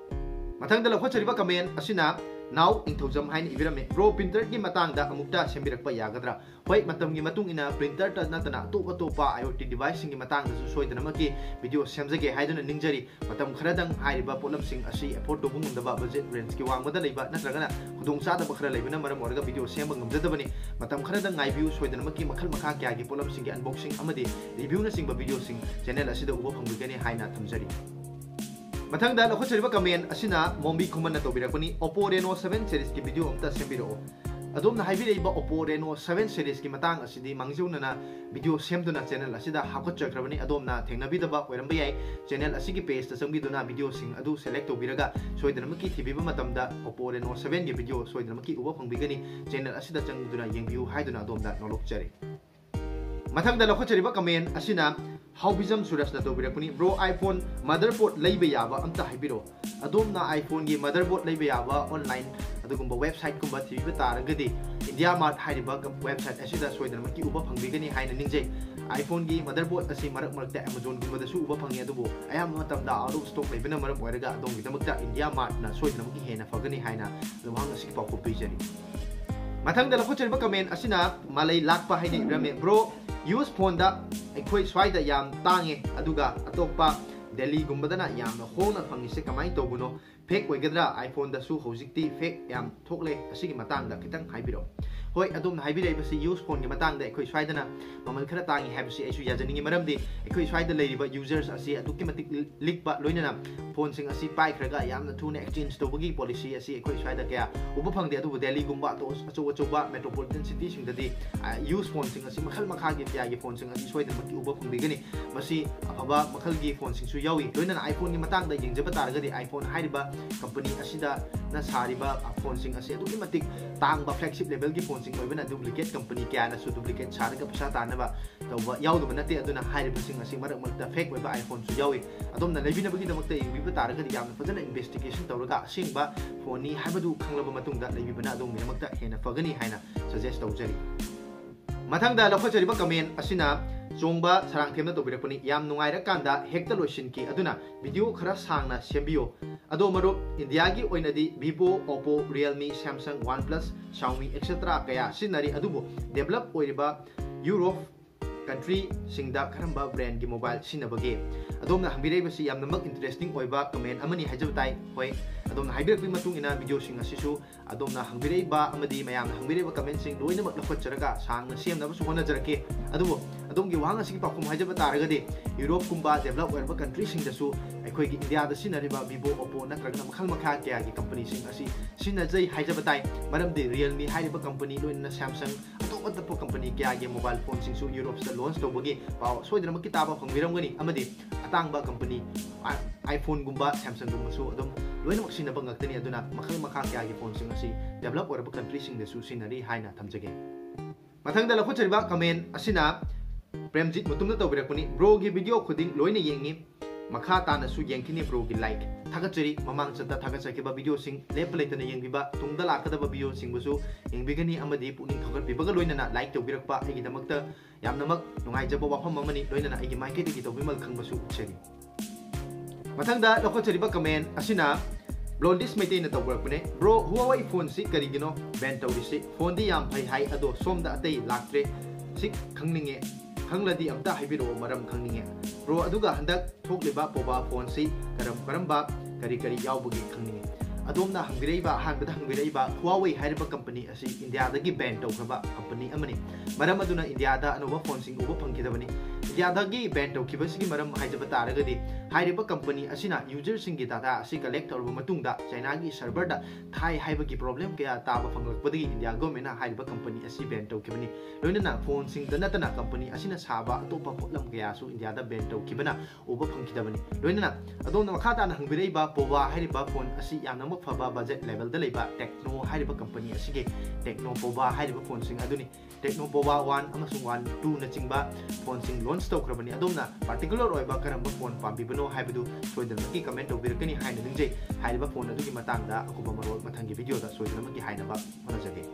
ꯃꯊꯪꯗ ꯂꯧꯈꯠꯆꯔꯤꯕ ꯀꯃꯦꯟ ꯑꯁꯤꯅ ꯅꯥꯎ ꯅꯤꯡꯊꯧꯖꯝ ꯍꯥꯏꯅ ꯏꯕꯤꯔꯝꯃꯤ, "Bro, printer ꯒꯤ ꯃꯇꯥꯡꯗ ꯑꯃꯨꯛꯇ ꯁꯦꯝꯕꯤꯔꯛꯄ ꯌꯥꯒꯗ꯭ꯔꯥ?" ꯍꯣꯏ, ꯃꯇꯝꯒꯤ ꯃꯇꯨꯡ ꯏꯟꯅ printer ꯇ ꯅꯠꯇꯅ ꯑꯇꯣꯞ ꯑꯇꯣꯞꯄ IoT device ꯁꯤꯡꯒꯤ ꯃꯇꯥꯡꯗꯁꯨ ꯁꯣꯏꯗꯅꯃꯛꯀꯤ video ꯁꯦꯝꯖꯒꯦ ꯍꯥꯏꯗꯨꯅ ꯅꯤꯡꯖꯔꯤ꯫ ꯃꯇꯝ ꯈꯔꯗꯪ ꯍꯥꯏꯔꯤꯕ ꯄꯣꯠꯂꯝꯁꯤꯡ ꯑꯁꯤ afford ꯇꯧꯕ ꯉꯝꯗꯕ, budget range ꯀꯤ ꯋꯥꯡꯃꯗ ꯂꯩꯕ ꯅꯠꯇ꯭ꯔꯒꯅ ꯈꯨꯗꯣꯡꯆꯥꯗꯕ ꯈꯔ ꯂꯩꯕꯅ ꯃꯔꯝ ꯑꯣꯏꯔꯒ video ꯁꯦꯝꯕ ꯉꯝꯖꯗꯕꯅꯤ꯫ ꯃꯇꯝ ꯈꯔꯗꯪ ꯉꯥꯏꯕꯤꯌꯨ, ꯁꯣꯏꯗꯅꯃꯛꯀꯤ ꯃꯈꯜ ꯃꯈꯥ ꯀꯌꯥꯒꯤ ꯄꯣꯠꯂꯝꯁꯤꯡꯒꯤ unboxing ꯑꯃꯗꯤ review ꯅꯆꯤꯡꯕ video ꯁꯤꯡ channel ꯑꯁꯤꯗ ꯎꯕ ꯐꯪꯕꯤꯒꯅꯤ ꯍꯥꯏꯅ ꯊꯝꯖꯔꯤ꯫ ꯃꯊꯪꯗ ꯂꯧꯈꯠꯆꯔꯤꯕ comment ꯑꯁꯤꯅ ꯃꯣꯝꯕꯤ ꯈꯨꯃꯟꯅ ꯇꯧꯕꯤꯔꯛꯄꯅꯤ, "Oppo Reno seven series ꯀꯤ video ꯑꯝꯇ ꯁꯦꯝꯕꯤꯔꯛꯑꯣ"꯫ ꯑꯗꯣꯝꯅ ꯍꯥꯏꯕꯤꯔꯛꯏꯕ Oppo Reno seven series ꯀꯤ ꯃꯇꯥꯡ ꯑꯁꯤꯗꯤ ꯃꯥꯡꯖꯧꯅꯅ video ꯁꯦꯝꯗꯨꯅ channel ꯑꯁꯤꯗ ꯍꯥꯞꯀꯠꯆꯈ꯭ꯔꯕꯅꯤ꯫ ꯑꯗꯣꯝꯅ ꯊꯦꯡꯅꯕꯤꯗꯕ ꯑꯣꯏꯔꯝꯕ ꯌꯥꯏ꯫ Channel ꯑꯁꯤꯒꯤ page ꯇ ꯆꯪꯕꯤꯗꯨꯅ video ꯁꯤꯡ ꯑꯗꯨ select ꯇꯧꯕꯤꯔꯒ ꯁꯣꯏꯗꯅꯃꯛꯀꯤ ꯊꯤꯕꯤꯕ ꯃꯇꯝꯗ Oppo Reno seven ꯒꯤ video ꯁꯣꯏꯗꯅꯃꯛꯀꯤ ꯎꯕ ꯐꯪꯕꯤꯒꯅꯤ꯫ Channel ꯑꯁꯤꯗ ꯆꯪꯗꯨꯅ ꯌꯦꯡꯕꯤꯌꯨ ꯍꯥꯏꯗꯨꯅ ꯑꯗꯣꯝꯗ ꯅꯣꯂꯣꯛꯆꯔꯤ꯫ ꯃꯊꯪꯗ ꯂꯧꯈꯠꯆꯔꯤꯕ comment ꯑꯁꯤꯅ ꯍꯥꯎꯕꯤꯖꯝ ꯁꯨꯔꯖꯅ ꯇꯧꯕꯤꯔꯛꯄꯅꯤ, "Bro, iPhone motherboard ꯂꯩꯕ ꯌꯥꯕ ꯑꯝꯇ ꯍꯥꯏꯕꯤꯔꯛꯑꯣ"꯫ ꯑꯗꯣꯝꯅ iPhone ꯒꯤ motherboard ꯂꯩꯕ ꯌꯥꯕ online ꯑꯗꯨꯒꯨꯝꯕ website ꯀꯨꯝꯕ ꯊꯤꯕꯤꯕ ꯇꯥꯔꯒꯗꯤ, IndiaMart ꯍꯥꯏꯔꯤꯕ ꯀꯝ-, website ꯑꯁꯤꯗ ꯁꯣꯏꯗꯅꯃꯛꯀꯤ ꯎꯕ ꯐꯪꯕꯤꯒꯅꯤ ꯍꯥꯏꯅ ꯅꯤꯡꯖꯩ꯫ iPhone ꯒꯤ motherboard ꯑꯁꯤ ꯃꯔꯛ ꯃꯔꯛꯇ Amazon ꯒꯨꯝꯕꯗꯁꯨ ꯎꯕ ꯐꯪꯉꯤ, ꯑꯗꯨꯕꯨ ꯑꯌꯥꯝꯕ ꯃꯇꯝꯗ out of stock ꯂꯩꯕꯅ ꯃꯔꯝ ꯑꯣꯏꯔꯒ ꯑꯗꯣꯝꯒꯤꯗꯃꯛꯇ IndiaMart ꯅ ꯁꯣꯏꯗꯅꯃꯛꯀꯤ ꯍꯦꯟꯅ ꯐꯒꯅꯤ ꯍꯥꯏꯅ ꯂꯨꯍꯥꯡ ꯑꯁꯤꯒꯤ ꯄꯥꯎꯈꯨꯝ ꯄꯤꯖꯔꯤ꯫ ꯃꯊꯪꯗ ꯂꯧꯈꯠꯆꯔꯤꯕ comment ꯑꯁꯤꯅ ꯃꯥꯂꯩ ꯂꯥꯛꯄ ꯍꯥꯏꯅ ꯏꯕꯤꯔꯝꯃꯤ, "Bro, used phone ꯗ ꯑꯩꯈꯣꯏ ꯁ꯭ꯋꯥꯏꯗ ꯌꯥꯝ ꯇꯥꯡꯉꯦ, ꯑꯗꯨꯒ ꯑꯇꯣꯞꯄ Delhi ꯒꯨꯝꯕꯗꯅ ꯌꯥꯝꯅ ꯍꯣꯡꯅ ꯐꯪꯉꯤꯁꯦ ꯀꯃꯥꯏꯅ ꯇꯧꯕꯅꯣ? Fake ꯑꯣꯏꯒꯗ꯭ꯔꯥ? iPhone ꯗꯁꯨ ꯍꯧꯖꯤꯛꯇꯤ fake ꯌꯥꯝ ꯊꯣꯛꯂꯦ, ꯑꯁꯤꯒꯤ ꯃꯇꯥꯡꯗ ꯈꯤꯇꯪ ꯍꯥꯏꯕꯤꯔꯛꯑꯣ"꯫ ꯍꯣꯏ, ꯑꯗꯣꯝꯅ ꯍꯥꯏꯕꯤꯔꯛꯏꯕꯁꯤ used phone ꯒꯤ ꯃꯇꯥꯡꯗ ꯑꯩꯈꯣꯏ ꯁ꯭ꯋꯥꯏꯗꯅ ꯃꯃꯜ ꯈꯔ ꯇꯥꯡꯉꯤ ꯍꯥꯏꯕꯁꯤ ꯑꯩꯁꯨ ꯌꯥꯖꯅꯤꯡꯉꯤ, ꯃꯔꯝꯗꯤ ꯑꯩꯈꯣꯏ ꯁ꯭ꯋꯥꯏꯗ ꯂꯩꯔꯤꯕ users ꯑꯁꯤ ꯑꯗꯨꯛꯀꯤ ꯃꯇꯤꯛ ꯂꯤꯛꯄ, ꯂꯣꯏꯅꯅ phone ꯁꯤꯡ ꯑꯁꯤ ꯄꯥꯏꯈ꯭ꯔꯒ ꯌꯥꯝꯅ ꯊꯨꯅ exchange ꯇꯧꯕꯒꯤ policy ꯑꯁꯤ ꯑꯩꯈꯣꯏ ꯁ꯭ꯋꯥꯏꯗ ꯀꯌꯥ ꯎꯕ ꯐꯪꯗꯦ꯫ ꯑꯗꯨꯕꯨ Delhi ꯒꯨꯝꯕ ꯑꯇꯣ-, ꯑꯆꯧ ꯑꯆꯧꯕ metropolitan city ꯁꯤꯡꯗꯗꯤ, ꯑ, used phone ꯁꯤꯡ ꯑꯁꯤ ꯃꯈꯜ ꯃꯈꯥꯒꯤ ꯀꯌꯥꯒꯤ phone ꯁꯤꯡ ꯑꯁꯤ ꯁꯣꯏꯗꯅꯃꯛꯀꯤ ꯎꯕ ꯐꯪꯕꯤꯒꯅꯤ꯫ ꯃꯁꯤ ꯑꯐꯕ ꯃꯈꯜꯒꯤ phone ꯁꯤꯡꯁꯨ ꯌꯥꯎꯏ꯫ ꯂꯣꯏꯅꯅ iPhone ꯒꯤ ꯃꯇꯥꯡꯗ ꯌꯦꯡꯖꯕ ꯇꯥꯔꯒꯗꯤ, iPhone ꯍꯥꯏꯔꯤꯕ company ꯑꯁꯤꯗꯅ ꯁꯥꯔꯤꯕ phone ꯁꯤꯡ ꯑꯁꯤ ꯑꯗꯨꯛꯀꯤ ꯃꯇꯤꯛ ꯇꯥꯡꯕ flagship level ꯒꯤ phone ꯁꯤꯡ ꯑꯣꯏꯕꯅ duplicate company ꯀꯌꯥꯅꯁꯨ duplicate ꯁꯥꯔꯒ ꯄꯩꯁꯥ ꯇꯥꯟꯅꯕ ꯇꯧꯕ ꯌꯥꯎꯗꯕ ꯅꯠꯇꯦ꯫ ꯑꯗꯨꯅ ꯍꯥꯏꯔꯤꯕꯁꯤꯡ ꯑꯁꯤ ꯃꯔꯛ ꯃꯔꯛꯇ fake ꯑꯣꯏꯕ iPhone ꯁꯨ ꯌꯥꯎꯏ꯫ ꯑꯗꯣꯝꯅ ꯂꯩꯕꯤꯅꯕꯒꯤꯗꯃꯛꯇ ꯌꯦꯡꯕꯤꯕ ꯇꯥꯔꯒꯗꯤ ꯌꯥꯝꯅ ꯐꯖꯅ investigation ꯇꯧꯔꯒ ꯑꯁꯦꯡꯕ phone ꯅꯤ ꯍꯥꯏꯕꯗꯨ ꯈꯪꯂꯕ ꯃꯇꯨꯡꯗ ꯂꯩꯕꯤꯕꯅ ꯑꯗꯣꯝꯒꯤꯗꯃꯛꯇ ꯍꯦꯟꯅ ꯐꯒꯅꯤ ꯍꯥꯏꯅ suggest ꯇꯧꯖꯔꯤ꯫ ꯃꯊꯪꯗ ꯂꯧꯈꯠꯆꯔꯤꯕ comment ꯑꯁꯤꯅ ꯆꯣꯡꯕ ꯁꯔꯥꯡꯊꯦꯝꯅ ꯇꯧꯕꯤꯔꯛꯄꯅꯤ꯫ ꯌꯥꯝ ꯅꯨꯡꯉꯥꯏꯔꯀꯥꯟꯗ ꯍꯦꯛꯇ ꯂꯣꯏꯁꯤꯟꯈꯤ, ꯑꯗꯨꯅ ꯚꯤꯗꯤꯑꯣ ꯈꯔ ꯁꯥꯡꯅ ꯁꯦꯝꯕꯤꯌꯨ꯫ ꯑꯗꯣ ꯃꯔꯨꯞ, ꯏꯟꯗꯤꯌꯥꯒꯤ ꯑꯣꯏꯅꯗꯤ Vivo, Oppo, Realme, Samsung, OnePlus, Xiaomi, et cetera ꯀꯌꯥ ꯁꯤꯖꯤꯟꯅꯔꯤ꯫ ꯑꯗꯨꯕꯨ ꯗꯦꯕꯂꯞ ꯑꯣꯏꯔꯤꯕ ꯌꯨꯔꯣꯞ ꯀꯟꯇ꯭ꯔꯤꯁꯤꯡꯗ ꯀꯔꯝꯕ ꯕ꯭ꯔꯦꯟꯒꯤ ꯃꯣꯕꯥꯏꯜ ꯁꯤꯖꯤꯟꯅꯕꯒꯦ? ꯑꯗꯣꯝꯅ ꯍꯪꯕꯤꯔꯛꯏꯕꯁꯤ ꯌꯥꯝꯅꯃꯛ ꯏꯟꯇꯔꯦꯁꯇꯤꯡ ꯑꯣꯏꯕ ꯀꯃꯦꯟ ꯑꯃꯅꯤ ꯍꯥꯏꯖꯕ ꯇꯥꯏ꯫ ꯍꯣꯏ, ꯑꯗꯣꯝꯅ ꯍꯥꯏꯕꯤꯔꯛꯄꯒꯤ ꯃꯇꯨꯡ ꯏꯟꯅ ꯚꯤꯗꯤꯑꯣꯁꯤꯡ ꯑꯁꯤꯁꯨ ꯑꯗꯣꯝꯅ ꯍꯪꯕꯤꯔꯛꯏꯕ ꯑꯃꯗꯤ ꯃꯌꯥꯝꯅ ꯍꯪꯕꯤꯔꯛꯏꯕ ꯀꯃꯦꯟꯁꯤꯡ ꯂꯣꯏꯅꯃꯛ ꯂꯧꯈꯠꯆꯔꯒ ꯁꯥꯡꯅ ꯁꯦꯝꯅꯕꯁꯨ ꯍꯣꯠꯅꯖꯔꯛꯀꯦ꯫ ꯑꯗꯨꯕꯨ ꯑꯗꯣꯝꯒꯤ ꯋꯥꯍꯪ ꯑꯁꯤꯒꯤ ꯄꯥꯎꯈꯨꯝ ꯍꯥꯏꯖꯕ ꯇꯥꯔꯒꯗꯤ, ꯌꯨꯔꯣꯞꯀꯨꯝꯕ ꯗꯦꯕꯂꯞ ꯑꯣꯏꯔꯕ ꯀꯟꯇ꯭ꯔꯤꯁꯤꯡꯗꯁꯨ ꯑꯩꯈꯣꯏꯒꯤ ꯏꯟꯗꯤꯌꯥꯗ ꯁꯤꯖꯤꯟꯅꯔꯤꯕ Vivo, Oppo ꯅꯠꯇ꯭ꯔꯒꯅ ꯃꯈꯜ ꯃꯈꯥ ꯀꯌꯥꯒꯤ ꯀꯝꯄꯅꯤꯁꯤꯡ ꯑꯁꯤ ꯁꯤꯖꯤꯟꯅꯖꯩ ꯍꯥꯏꯖꯕ ꯇꯥꯏ꯫ ꯃꯔꯝꯗꯤ Realme ꯍꯥꯏꯔꯤꯕ ꯀꯝꯄꯅꯤ, ꯂꯣꯏꯅꯅ Samsung, ꯑꯇꯣꯞ ꯑꯇꯣꯞꯄ ꯀꯝꯄꯅꯤ ꯀꯌꯥꯒꯤ ꯃꯣꯕꯥꯏꯜ ꯐꯣꯟꯁꯤꯡꯁꯨ ꯌꯨꯔꯣꯞꯁꯤꯗ ꯂꯣꯟꯁ ꯇꯧꯕꯒꯤ ꯄꯥꯎ ꯁꯣꯏꯗꯅꯃꯛꯀꯤ ꯇꯥꯕ ꯐꯪꯕꯤꯔꯝꯒꯅꯤ꯫ ꯑꯃꯗꯤ ꯑꯇꯥꯡꯕ ꯀꯝꯄꯅꯤ, ꯑꯥꯏ-, iPhoneꯒꯨꯝꯕ, Samsungꯒꯨꯝꯕꯁꯨ ꯑꯗꯨꯝ ꯂꯣꯏꯅꯃꯛ ꯁꯤꯖꯤꯟꯅꯕ ꯉꯥꯛꯇꯅꯤ꯫ ꯑꯗꯨꯅ ꯃꯈꯜ ꯃꯈꯥ ꯀꯌꯥꯒꯤ ꯐꯣꯟꯁꯤꯡ ꯑꯁꯤ ꯗꯦꯕꯂꯞ ꯑꯣꯏꯔꯕ ꯀꯟꯇ꯭ꯔꯤꯁꯤꯡꯗꯁꯨ ꯁꯤꯖꯤꯟꯅꯔꯤ ꯍꯥꯏꯅ ꯊꯝꯖꯒꯦ꯫ ꯃꯊꯪꯗ ꯂꯧꯈꯠꯆꯔꯤꯕ ꯀꯃꯦꯟ ꯑꯁꯤꯅ ꯄ꯭ꯔꯦꯝꯖꯤꯠ ꯃꯇꯨꯝꯅ ꯇꯧꯕꯤꯔꯛꯄꯅꯤ꯫ ꯕ꯭ꯔꯣꯒꯤ ꯚꯤꯗꯤꯑꯣ ꯈꯨꯗꯤꯡ ꯂꯣꯏꯅ ꯌꯦꯡꯉꯤ, ꯃꯈꯥ ꯇꯥꯅꯁꯨ ꯌꯦꯡꯈꯤꯅꯤ ꯕ꯭ꯔꯣꯒꯤ ꯂꯥꯏꯛ꯫ ꯊꯥꯒꯠꯆꯔꯤ꯫ ꯃꯃꯥꯡ ꯆꯠꯇ ꯊꯥꯒꯠꯆꯈꯤꯕ ꯚꯤꯗꯤꯑꯣꯁꯤꯡ ꯂꯦꯞꯄ ꯂꯩꯇꯅ ꯌꯦꯡꯕꯤꯕ, ꯇꯨꯡꯗ ꯂꯥꯛꯀꯗꯕ ꯚꯤꯗꯤꯑꯣꯁꯤꯡꯕꯨꯁꯨ ꯌꯦꯡꯕꯤꯒꯅꯤ ꯑꯃꯗꯤ ꯄꯨꯛꯅꯤꯡ ꯊꯧꯒꯠꯄꯤꯕꯒ ꯂꯣꯏꯅꯅ ꯂꯥꯏꯛ ꯇꯧꯕꯤꯔꯛꯄ ꯑꯩꯒꯤꯗꯃꯛꯇ ꯌꯥꯝꯅꯃꯛ ꯅꯨꯡꯉꯥꯏꯖꯕ ꯋꯥꯐꯝ ꯑꯃꯅꯤ꯫ ꯂꯣꯏꯅꯅ ꯑꯩꯒꯤ ꯃꯥꯏꯀꯩꯗꯒꯤ ꯇꯧꯕꯤꯃꯜ ꯈꯪꯕꯁꯨ ꯎꯠꯆꯔꯤ꯫ ꯃꯊꯪꯗ ꯂꯧꯈꯠꯆꯔꯤꯕ ꯀꯃꯦꯟ ꯑꯁꯤꯅ ꯕ꯭ꯂꯣꯟꯗꯤꯁ ꯃꯩꯇꯩꯅ ꯇꯧꯕꯤꯔꯛꯄꯅꯦ꯫ ꯕ꯭ꯔꯣ, Huawei ꯐꯣꯟꯁꯤ ꯀꯔꯤꯒꯤꯅꯣ ꯕꯦꯟ ꯇꯧꯔꯤꯁꯤ? ꯐꯣꯟꯗꯤ ꯌꯥꯝ ꯐꯩ ꯍꯥꯏ, ꯑꯗꯣ ꯁꯣꯝꯗ ꯑꯇꯩ ꯂꯥꯛꯇ꯭ꯔꯦ꯫ ꯁꯤ ꯈꯪꯅꯤꯡꯉꯦ, ꯈꯪꯂꯗꯤ ꯑꯝꯇ ꯍꯥꯏꯕꯤꯔꯛꯑꯣ, ꯃꯔꯝ ꯈꯪꯅꯤꯡꯉꯦ꯫ ꯕ꯭ꯔꯣ, ꯑꯗꯨꯒ ꯍꯟꯗꯛ ꯊꯣꯛꯂꯤꯕ ꯄꯣꯕꯥ ꯐꯣꯟꯁꯤ ꯀꯔꯝ ꯀꯔꯝꯕ ꯀꯔꯤ ꯀꯔꯤ ꯌꯥꯎꯕꯒꯦ ꯈꯪꯅꯤꯡꯉꯦ꯫ ꯑꯗꯣꯝꯅ ꯍꯪꯕꯤꯔꯛꯏꯕ, ꯑꯍꯥꯟꯕꯗ ꯍꯪꯕꯤꯔꯛꯏꯕ Huawei ꯍꯥꯏꯔꯤꯕ ꯀꯝꯄꯅꯤ ꯑꯁꯤ ꯏꯟꯗꯤꯌꯥꯗꯒꯤ ꯕꯦꯟ ꯇꯧꯈ꯭ꯔꯕ ꯀꯝꯄꯅꯤ ꯑꯃꯅꯤ꯫ ꯃꯔꯝ ꯑꯗꯨꯅ ꯏꯟꯗꯤꯌꯥꯗ ꯑꯅꯧꯕ ꯐꯣꯟꯁꯤꯡ ꯎꯕ ꯐꯪꯈꯤꯗꯕꯅꯤ꯫ ꯏꯟꯗꯤꯌꯥꯗꯒꯤ ꯕꯦꯟ ꯇꯧꯈꯤꯕꯁꯤꯒꯤ ꯃꯔꯝ ꯍꯥꯏꯖꯕ ꯇꯥꯔꯒꯗꯤ, ꯍꯥꯏꯔꯤꯕ ꯀꯝꯄꯅꯤ ꯑꯁꯤꯅ ꯌꯨꯖꯔꯁꯤꯡꯒꯤ ꯗꯥꯇꯥ ꯑꯁꯤ ꯀꯂꯦꯛ ꯇꯧꯔꯕ ꯃꯇꯨꯡꯗ ꯆꯥꯏꯅꯥꯒꯤ ꯁꯔꯚꯔꯗ ꯊꯥꯏ ꯍꯥꯏꯕꯒꯤ ꯄ꯭ꯔꯣꯕ꯭ꯂꯦꯝ ꯀꯌꯥ ꯇꯥꯕ ꯐꯪꯂꯛꯄꯗꯒꯤ ꯏꯟꯗꯤꯌꯥ ꯒꯣꯔꯃꯦꯟꯅ ꯍꯥꯏꯔꯤꯕ ꯀꯝꯄꯅꯤ ꯑꯁꯤ ꯕꯦꯟ ꯇꯧꯈꯤꯕꯅꯤ꯫ ꯂꯣꯏꯅꯅ ꯐꯣꯟꯁꯤꯡꯗ ꯅꯠꯇꯅ ꯀꯝꯄꯅꯤ ꯑꯁꯤꯅ ꯁꯥꯕ ꯑꯇꯣꯞꯄ ꯄꯣꯠꯂꯝ ꯀꯌꯥꯁꯨ ꯏꯟꯗꯤꯌꯥꯗ ꯕꯦꯟ ꯇꯧꯈꯤꯕꯅ ꯎꯕ ꯐꯪꯈꯤꯗꯕꯅꯤ꯫ ꯂꯣꯏꯅꯅ ꯑꯗꯣꯝꯅ ꯃꯈꯥ ꯇꯥꯅ ꯍꯪꯕꯤꯔꯛꯏꯕ ꯄꯣꯕꯥ ꯍꯥꯏꯔꯤꯕ ꯐꯣꯟ ꯑꯁꯤ ꯌꯥꯝꯅꯃꯛ ꯐꯕ ꯕꯖꯦꯠ ꯂꯦꯚꯦꯜꯗ ꯂꯩꯕ Tecno ꯍꯥꯏꯔꯤꯕ ꯀꯝꯄꯅꯤ ꯑꯁꯤꯒꯤ Tecno ꯄꯣꯕꯥ ꯍꯥꯏꯔꯤꯕ ꯐꯣꯟꯁꯤꯡ ꯑꯗꯨꯅꯤ꯫ Tecno ꯄꯣꯕꯥ ꯋꯥꯟ ꯑꯃꯁꯨꯡ ꯋꯥꯟ ꯇꯨꯅꯆꯤꯡꯕ ꯐꯣꯟꯁꯤꯡ ꯂꯣꯟꯁ ꯇꯧꯈ꯭ꯔꯕꯅꯤ꯫ ꯑꯗꯣꯝꯅ ꯄꯥꯔꯇꯤꯀꯨꯂꯔ ꯑꯣꯏꯕ ꯀꯔꯝꯕ ꯐꯣꯟ ꯄꯥꯝꯕꯤꯕꯅꯣ ꯍꯥꯏꯕꯗꯨ ꯁꯣꯏꯗꯅꯃꯛꯀꯤ ꯀꯃꯦꯟ ꯇꯧꯕꯤꯔꯛꯀꯅꯤ ꯍꯥꯏꯅ ꯅꯤꯡꯖꯩ꯫ ꯍꯥꯏꯔꯤꯕ ꯐꯣꯟ ꯑꯗꯨꯒꯤ ꯃꯇꯥꯡꯗ ꯑꯀꯨꯞꯄ ꯃꯔꯣꯜ ꯃꯊꯪꯒꯤ ꯚꯤꯗꯤꯑꯣꯗ ꯁꯣꯏꯗꯅꯃꯛꯀꯤ ꯍꯥꯏꯅꯕ ꯍꯣꯠꯅꯖꯒꯦ꯫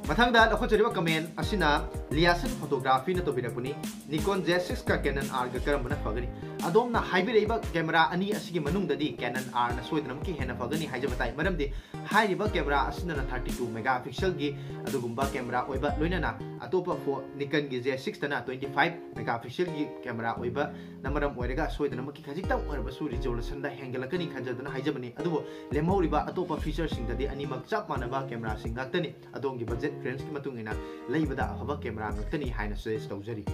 ꯃꯊꯪꯗ ꯂꯧꯈꯠꯆꯔꯤꯕ comment ꯑꯁꯤꯅ Liason Photographyꯅ ꯇꯧꯕꯤꯔꯛꯄꯅꯤ꯫ Nikon Z six ꯀ Canon R ꯒ ꯀꯔꯝꯕꯅ ꯐꯒꯅꯤ? ꯑꯗꯣꯝꯅ ꯍꯥꯏꯕꯤꯔꯛꯏꯕ camera ꯑꯅꯤ ꯑꯁꯤꯒꯤ ꯃꯅꯨꯡꯗꯗꯤ Canon R ꯅ ꯁꯣꯏꯗꯅꯃꯛꯀꯤ ꯍꯦꯟꯅ ꯐꯒꯅꯤ ꯍꯥꯏꯖꯕ ꯇꯥꯏ꯫ ꯃꯔꯝꯗꯤ ꯍꯥꯏꯔꯤꯕ camera ꯑꯁꯤꯅ thirty two megapixel ꯒꯤ ꯑꯗꯨꯒꯨꯝꯕ camera ꯑꯣꯏꯕ, ꯂꯣꯏꯅꯅ ꯑꯇꯣꯞꯄ phone Nikon ꯒꯤ Z six ꯇꯅ twenty five megapixel ꯒꯤ camera ꯑꯣꯏꯕꯅ ꯃꯔꯝ ꯑꯣꯏꯔꯒ ꯁꯣꯏꯗꯅꯃꯛꯀꯤ ꯈꯖꯤꯛꯇꯪ ꯑꯣꯏꯔꯕꯁꯨ resolution ꯗ ꯍꯦꯟꯒꯠꯂꯛꯀꯅꯤ ꯈꯟꯖꯗꯨꯅ ꯍꯥꯏꯖꯕꯅꯤ꯫ ꯑꯗꯨꯕꯨ ꯂꯦꯝꯍꯧꯔꯤꯕ ꯑꯇꯣꯞꯄ feature ꯁꯤꯡꯗꯗꯤ ꯑꯅꯤꯃꯛ ꯆꯞ ꯃꯥꯟꯅꯕ camera ꯁꯤꯡ ꯉꯥꯛꯇꯅꯤ꯫ ꯑꯗꯣꯝꯒꯤ budget range ꯀꯤ ꯃꯇꯨꯡ ꯏꯟꯅ ꯂꯩꯕꯗ ꯑꯐꯕ camera ꯉꯥꯛꯇꯅꯤ ꯍꯥꯏꯅ suggest ꯇꯧꯖꯔꯤ꯫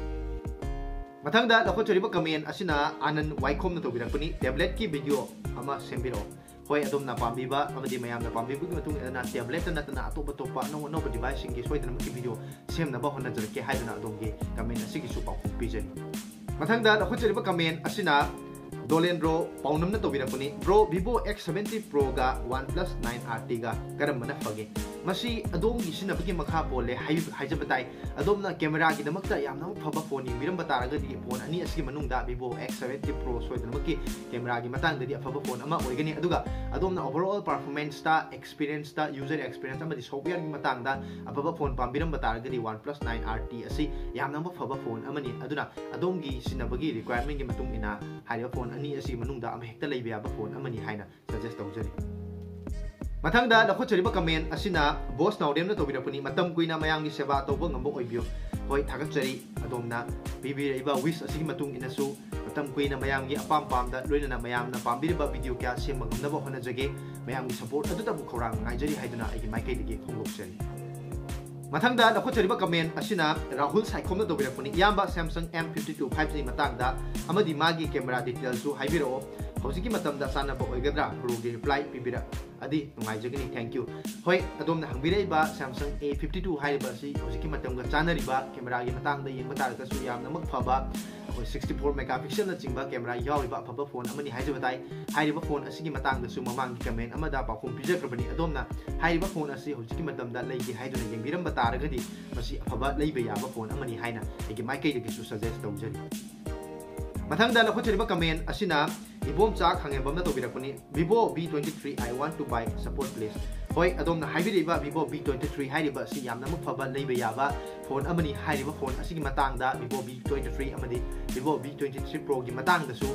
ꯃꯊꯪꯗ ꯂꯧꯈꯠꯆꯔꯤꯕ comment ꯑꯁꯤꯅ ꯑꯅꯟ ꯋꯥꯏꯈꯣꯝꯅ ꯇꯧꯕꯤꯔꯛꯄꯅꯤ, "Tablet ꯀꯤ video ꯑꯃ ꯁꯦꯝꯕꯤꯔꯛꯑꯣ"꯫ ꯍꯣꯏ, ꯑꯗꯣꯝꯅ ꯄꯥꯝꯕꯤꯕ ꯑꯃꯗꯤ ꯃꯌꯥꯝꯅ ꯄꯥꯝꯕꯤꯕꯒꯤ ꯃꯇꯨꯡ ꯏꯟꯅ tablet ꯇ ꯅꯠꯇꯅ ꯑꯇꯣꯞ ꯑꯇꯣꯞꯄ ꯑꯅꯧ ꯑꯅꯧꯕ device ꯁꯤꯡꯒꯤ ꯁꯣꯏꯗꯅꯃꯛꯀꯤ video ꯁꯦꯝꯅꯕ ꯍꯣꯠꯅꯖꯔꯛꯀꯦ ꯍꯥꯏꯗꯨꯅ ꯑꯗꯣꯝꯒꯤ comment ꯑꯁꯤꯒꯤꯁꯨ ꯄꯥꯎꯈꯨꯝ ꯄꯤꯖꯔꯤ꯫ ꯃꯊꯪꯗ ꯂꯧꯈꯠꯆꯔꯤꯕ comment ꯑꯁꯤꯅ ꯗꯣꯂꯦꯟꯗ꯭ꯔꯣ ꯄꯥꯎꯅꯝꯅ ꯇꯧꯕꯤꯔꯛꯄꯅꯤ, "Bro, Vivo X seventy Pro ꯒ OnePlus Nine R T ꯒ ꯀꯔꯝꯕꯅ ꯐꯒꯦ?" ꯃꯁꯤ ꯑꯗꯣꯝꯒꯤ ꯁꯤꯖꯤꯟꯅꯕꯒꯤ ꯃꯈꯥ ꯄꯣꯜꯂꯦ ꯍꯥꯏ-, ꯍꯥꯏꯖꯕ ꯇꯥꯏ꯫ ꯑꯗꯣꯝꯅ camera ꯒꯤꯗꯃꯛꯇ ꯌꯥꯝꯅ ꯐꯕ phone ꯌꯦꯡꯕꯤꯔꯝꯕ ꯇꯥꯔꯒꯗꯤ phone ꯑꯅꯤ ꯑꯁꯤꯒꯤ ꯃꯅꯨꯡꯗ Vivo X seventy Pro ꯁꯣꯏꯗꯅꯃꯛꯀꯤ camera ꯒꯤ ꯃꯇꯥꯡꯗꯗꯤ ꯑꯐꯕ phone ꯑꯃ ꯑꯣꯏꯒꯅꯤ꯫ ꯑꯗꯨꯒ ꯑꯗꯣꯝꯅ overall performance ꯇ, experience ꯇ, user experience ꯑꯃꯗꯤ software ꯒꯤ ꯃꯇꯥꯡꯗ ꯑꯐꯕ phone ꯄꯥꯝꯕꯤꯔꯝꯕ ꯇꯥꯔꯒꯗꯤ OnePlus Nine R T ꯑꯁꯤ ꯌꯥꯝꯅ ꯐꯕ phone ꯑꯃꯅꯤ꯫ ꯑꯗꯨꯅ ꯑꯗꯣꯝꯒꯤ ꯁꯤꯖꯤꯟꯅꯕꯒꯤ requirement ꯀꯤ ꯃꯇꯨꯡ ꯏꯟꯅ ꯍꯥꯏꯔꯤꯕ phone ꯑꯅꯤ ꯑꯁꯤꯒꯤ ꯃꯅꯨꯡꯗ ꯑꯃꯍꯦꯛꯇ ꯂꯩꯕ ꯌꯥꯕ phone ꯑꯃꯅꯤ ꯍꯥꯏꯅ suggest ꯇꯧꯖꯔꯤ꯫ ꯃꯊꯪꯗ ꯂꯧꯈꯠꯆꯔꯤꯕ comment ꯑꯁꯤꯅ ꯕꯣꯁ ꯅꯥꯎꯔꯦꯝꯅ ꯇꯧꯕꯤꯔꯛꯄꯅꯤ, "ꯃꯇꯝ ꯀꯨꯏꯅ ꯃꯌꯥꯝꯒꯤ ꯁꯦꯕꯥ ꯇꯧꯕ ꯉꯝꯕ ꯑꯣꯏꯕꯤꯌꯨ"꯫ ꯍꯣꯏ, ꯊꯥꯒꯠꯆꯔꯤ꯫ ꯑꯗꯣꯝꯅ ꯄꯤꯕꯤꯔꯛꯏꯕ wish ꯑꯁꯤꯒꯤ ꯃꯇꯨꯡ ꯏꯟꯅꯁꯨ ꯃꯇꯝ ꯀꯨꯏꯅ ꯃꯌꯥꯝꯒꯤ ꯑꯄꯥꯝ ꯄꯥꯝꯗ, ꯂꯣꯏꯅꯅ ꯃꯌꯥꯝꯅ ꯄꯥꯝꯕꯤꯔꯤꯕ video ꯀꯌꯥ ꯁꯦꯝꯕ ꯉꯝꯅꯕ ꯍꯣꯠꯅꯖꯒꯦ꯫ ꯃꯌꯥꯝꯒꯤ support ꯑꯗꯨꯇꯕꯨ ꯈꯧꯔꯥꯡꯅ ꯉꯥꯏꯖꯔꯤ ꯍꯥꯏꯗꯨꯅ ꯑꯩꯒꯤ ꯃꯥꯏꯀꯩꯗꯒꯤ ꯐꯣꯡꯗꯣꯛꯆꯔꯤ꯫ ꯃꯊꯪꯗ ꯂꯧꯈꯠꯆꯔꯤꯕ comment ꯑꯁꯤꯅ ꯔꯥꯍꯨꯜ ꯁꯥꯏꯈꯣꯝꯅ ꯇꯧꯕꯤꯔꯛꯄꯅꯤ, "ꯏꯌꯥꯝꯕ, Samsung M fifty two five G ꯃꯇꯥꯡꯗ ꯑꯃꯗꯤ ꯃꯥꯒꯤ camera detail ꯁꯨ ꯍꯥꯏꯕꯤꯔꯛꯑꯣ꯫ ꯍꯧꯖꯤꯛꯀꯤ ꯃꯇꯝꯗ ꯆꯥꯟꯅꯕ ꯑꯣꯏꯒꯗ꯭ꯔꯥ? Bro ꯒꯤ reply ꯄꯤꯕꯤꯔꯛꯑꯗꯤ ꯅꯨꯡꯉꯥꯏꯖꯒꯅꯤ꯫ Thank you꯫ ꯍꯣꯏ, ꯑꯗꯣꯝꯅ ꯍꯪꯕꯤꯔꯛꯏꯕ Samsung A fifty two ꯍꯥꯏꯔꯤꯕ ꯑꯁꯤ ꯍꯧꯖꯤꯛꯀꯤ ꯃꯇꯝꯒ ꯆꯥꯟꯅꯔꯤꯕ, camera ꯒꯤ ꯃꯇꯥꯡꯗ ꯌꯦꯡꯕ ꯇꯥꯔꯒꯁꯨ ꯌꯥꯝꯅꯃꯛ ꯐꯕ, ꯑꯩꯈꯣꯏ sixty four megapixel ꯅꯆꯤꯡꯕ camera ꯌꯥꯎꯔꯤꯕ ꯑꯐꯕ phone ꯑꯃꯅꯤ ꯍꯥꯏꯖꯕ ꯇꯥꯏ꯫ ꯍꯥꯏꯔꯤꯕ phone ꯑꯁꯤꯒꯤ ꯃꯇꯥꯡꯗꯁꯨ ꯃꯃꯥꯡꯒꯤ comment ꯑꯃꯗ ꯄꯥꯎꯈꯨꯝ ꯄꯤꯖꯈ꯭ꯔꯕꯅꯤ꯫ ꯑꯗꯣꯝꯅ ꯍꯥꯏꯔꯤꯕ phone ꯑꯁꯤ ꯍꯧꯖꯤꯛꯀꯤ ꯃꯇꯝꯗ ꯂꯩꯒꯦ ꯍꯥꯏꯗꯨꯅ ꯌꯦꯡꯕꯤꯔꯝꯕ ꯇꯥꯔꯒꯗꯤ ꯃꯁꯤ ꯑꯐꯕ ꯂꯩꯕ ꯌꯥꯕ phone ꯑꯃꯅꯤ ꯍꯥꯏꯅ ꯑꯩꯒꯤ ꯃꯥꯏꯀꯩꯗꯒꯤꯁꯨ suggest ꯇꯧꯖꯔꯤ꯫ ꯃꯊꯪꯗ ꯂꯧꯈꯠꯆꯔꯤꯕ comment ꯑꯁꯤꯅ Ibomcha ꯈꯥꯉꯦꯝꯕꯝꯅ ꯇꯧꯕꯤꯔꯛꯄꯅꯤ, "Vivo V twenty three, I want to buy, support please"꯫ ꯍꯣꯏ, ꯑꯗꯣꯝꯅ ꯍꯥꯏꯕꯤꯔꯛꯏꯕ Vivo V twenty three ꯍꯥꯏꯔꯤꯕ ꯑꯁꯤ ꯌꯥꯝꯅꯃꯛ ꯐꯕ, ꯂꯩꯕ ꯌꯥꯕ ꯐꯣꯟ ꯑꯃꯅꯤ꯫ ꯍꯥꯏꯔꯤꯕ ꯐꯣꯟ ꯑꯁꯤꯒꯤ ꯃꯇꯥꯡꯗ, Vivo V twenty three ꯑꯃꯗꯤ Vivo V twenty three Proꯒꯤ ꯃꯇꯥꯡꯗꯁꯨ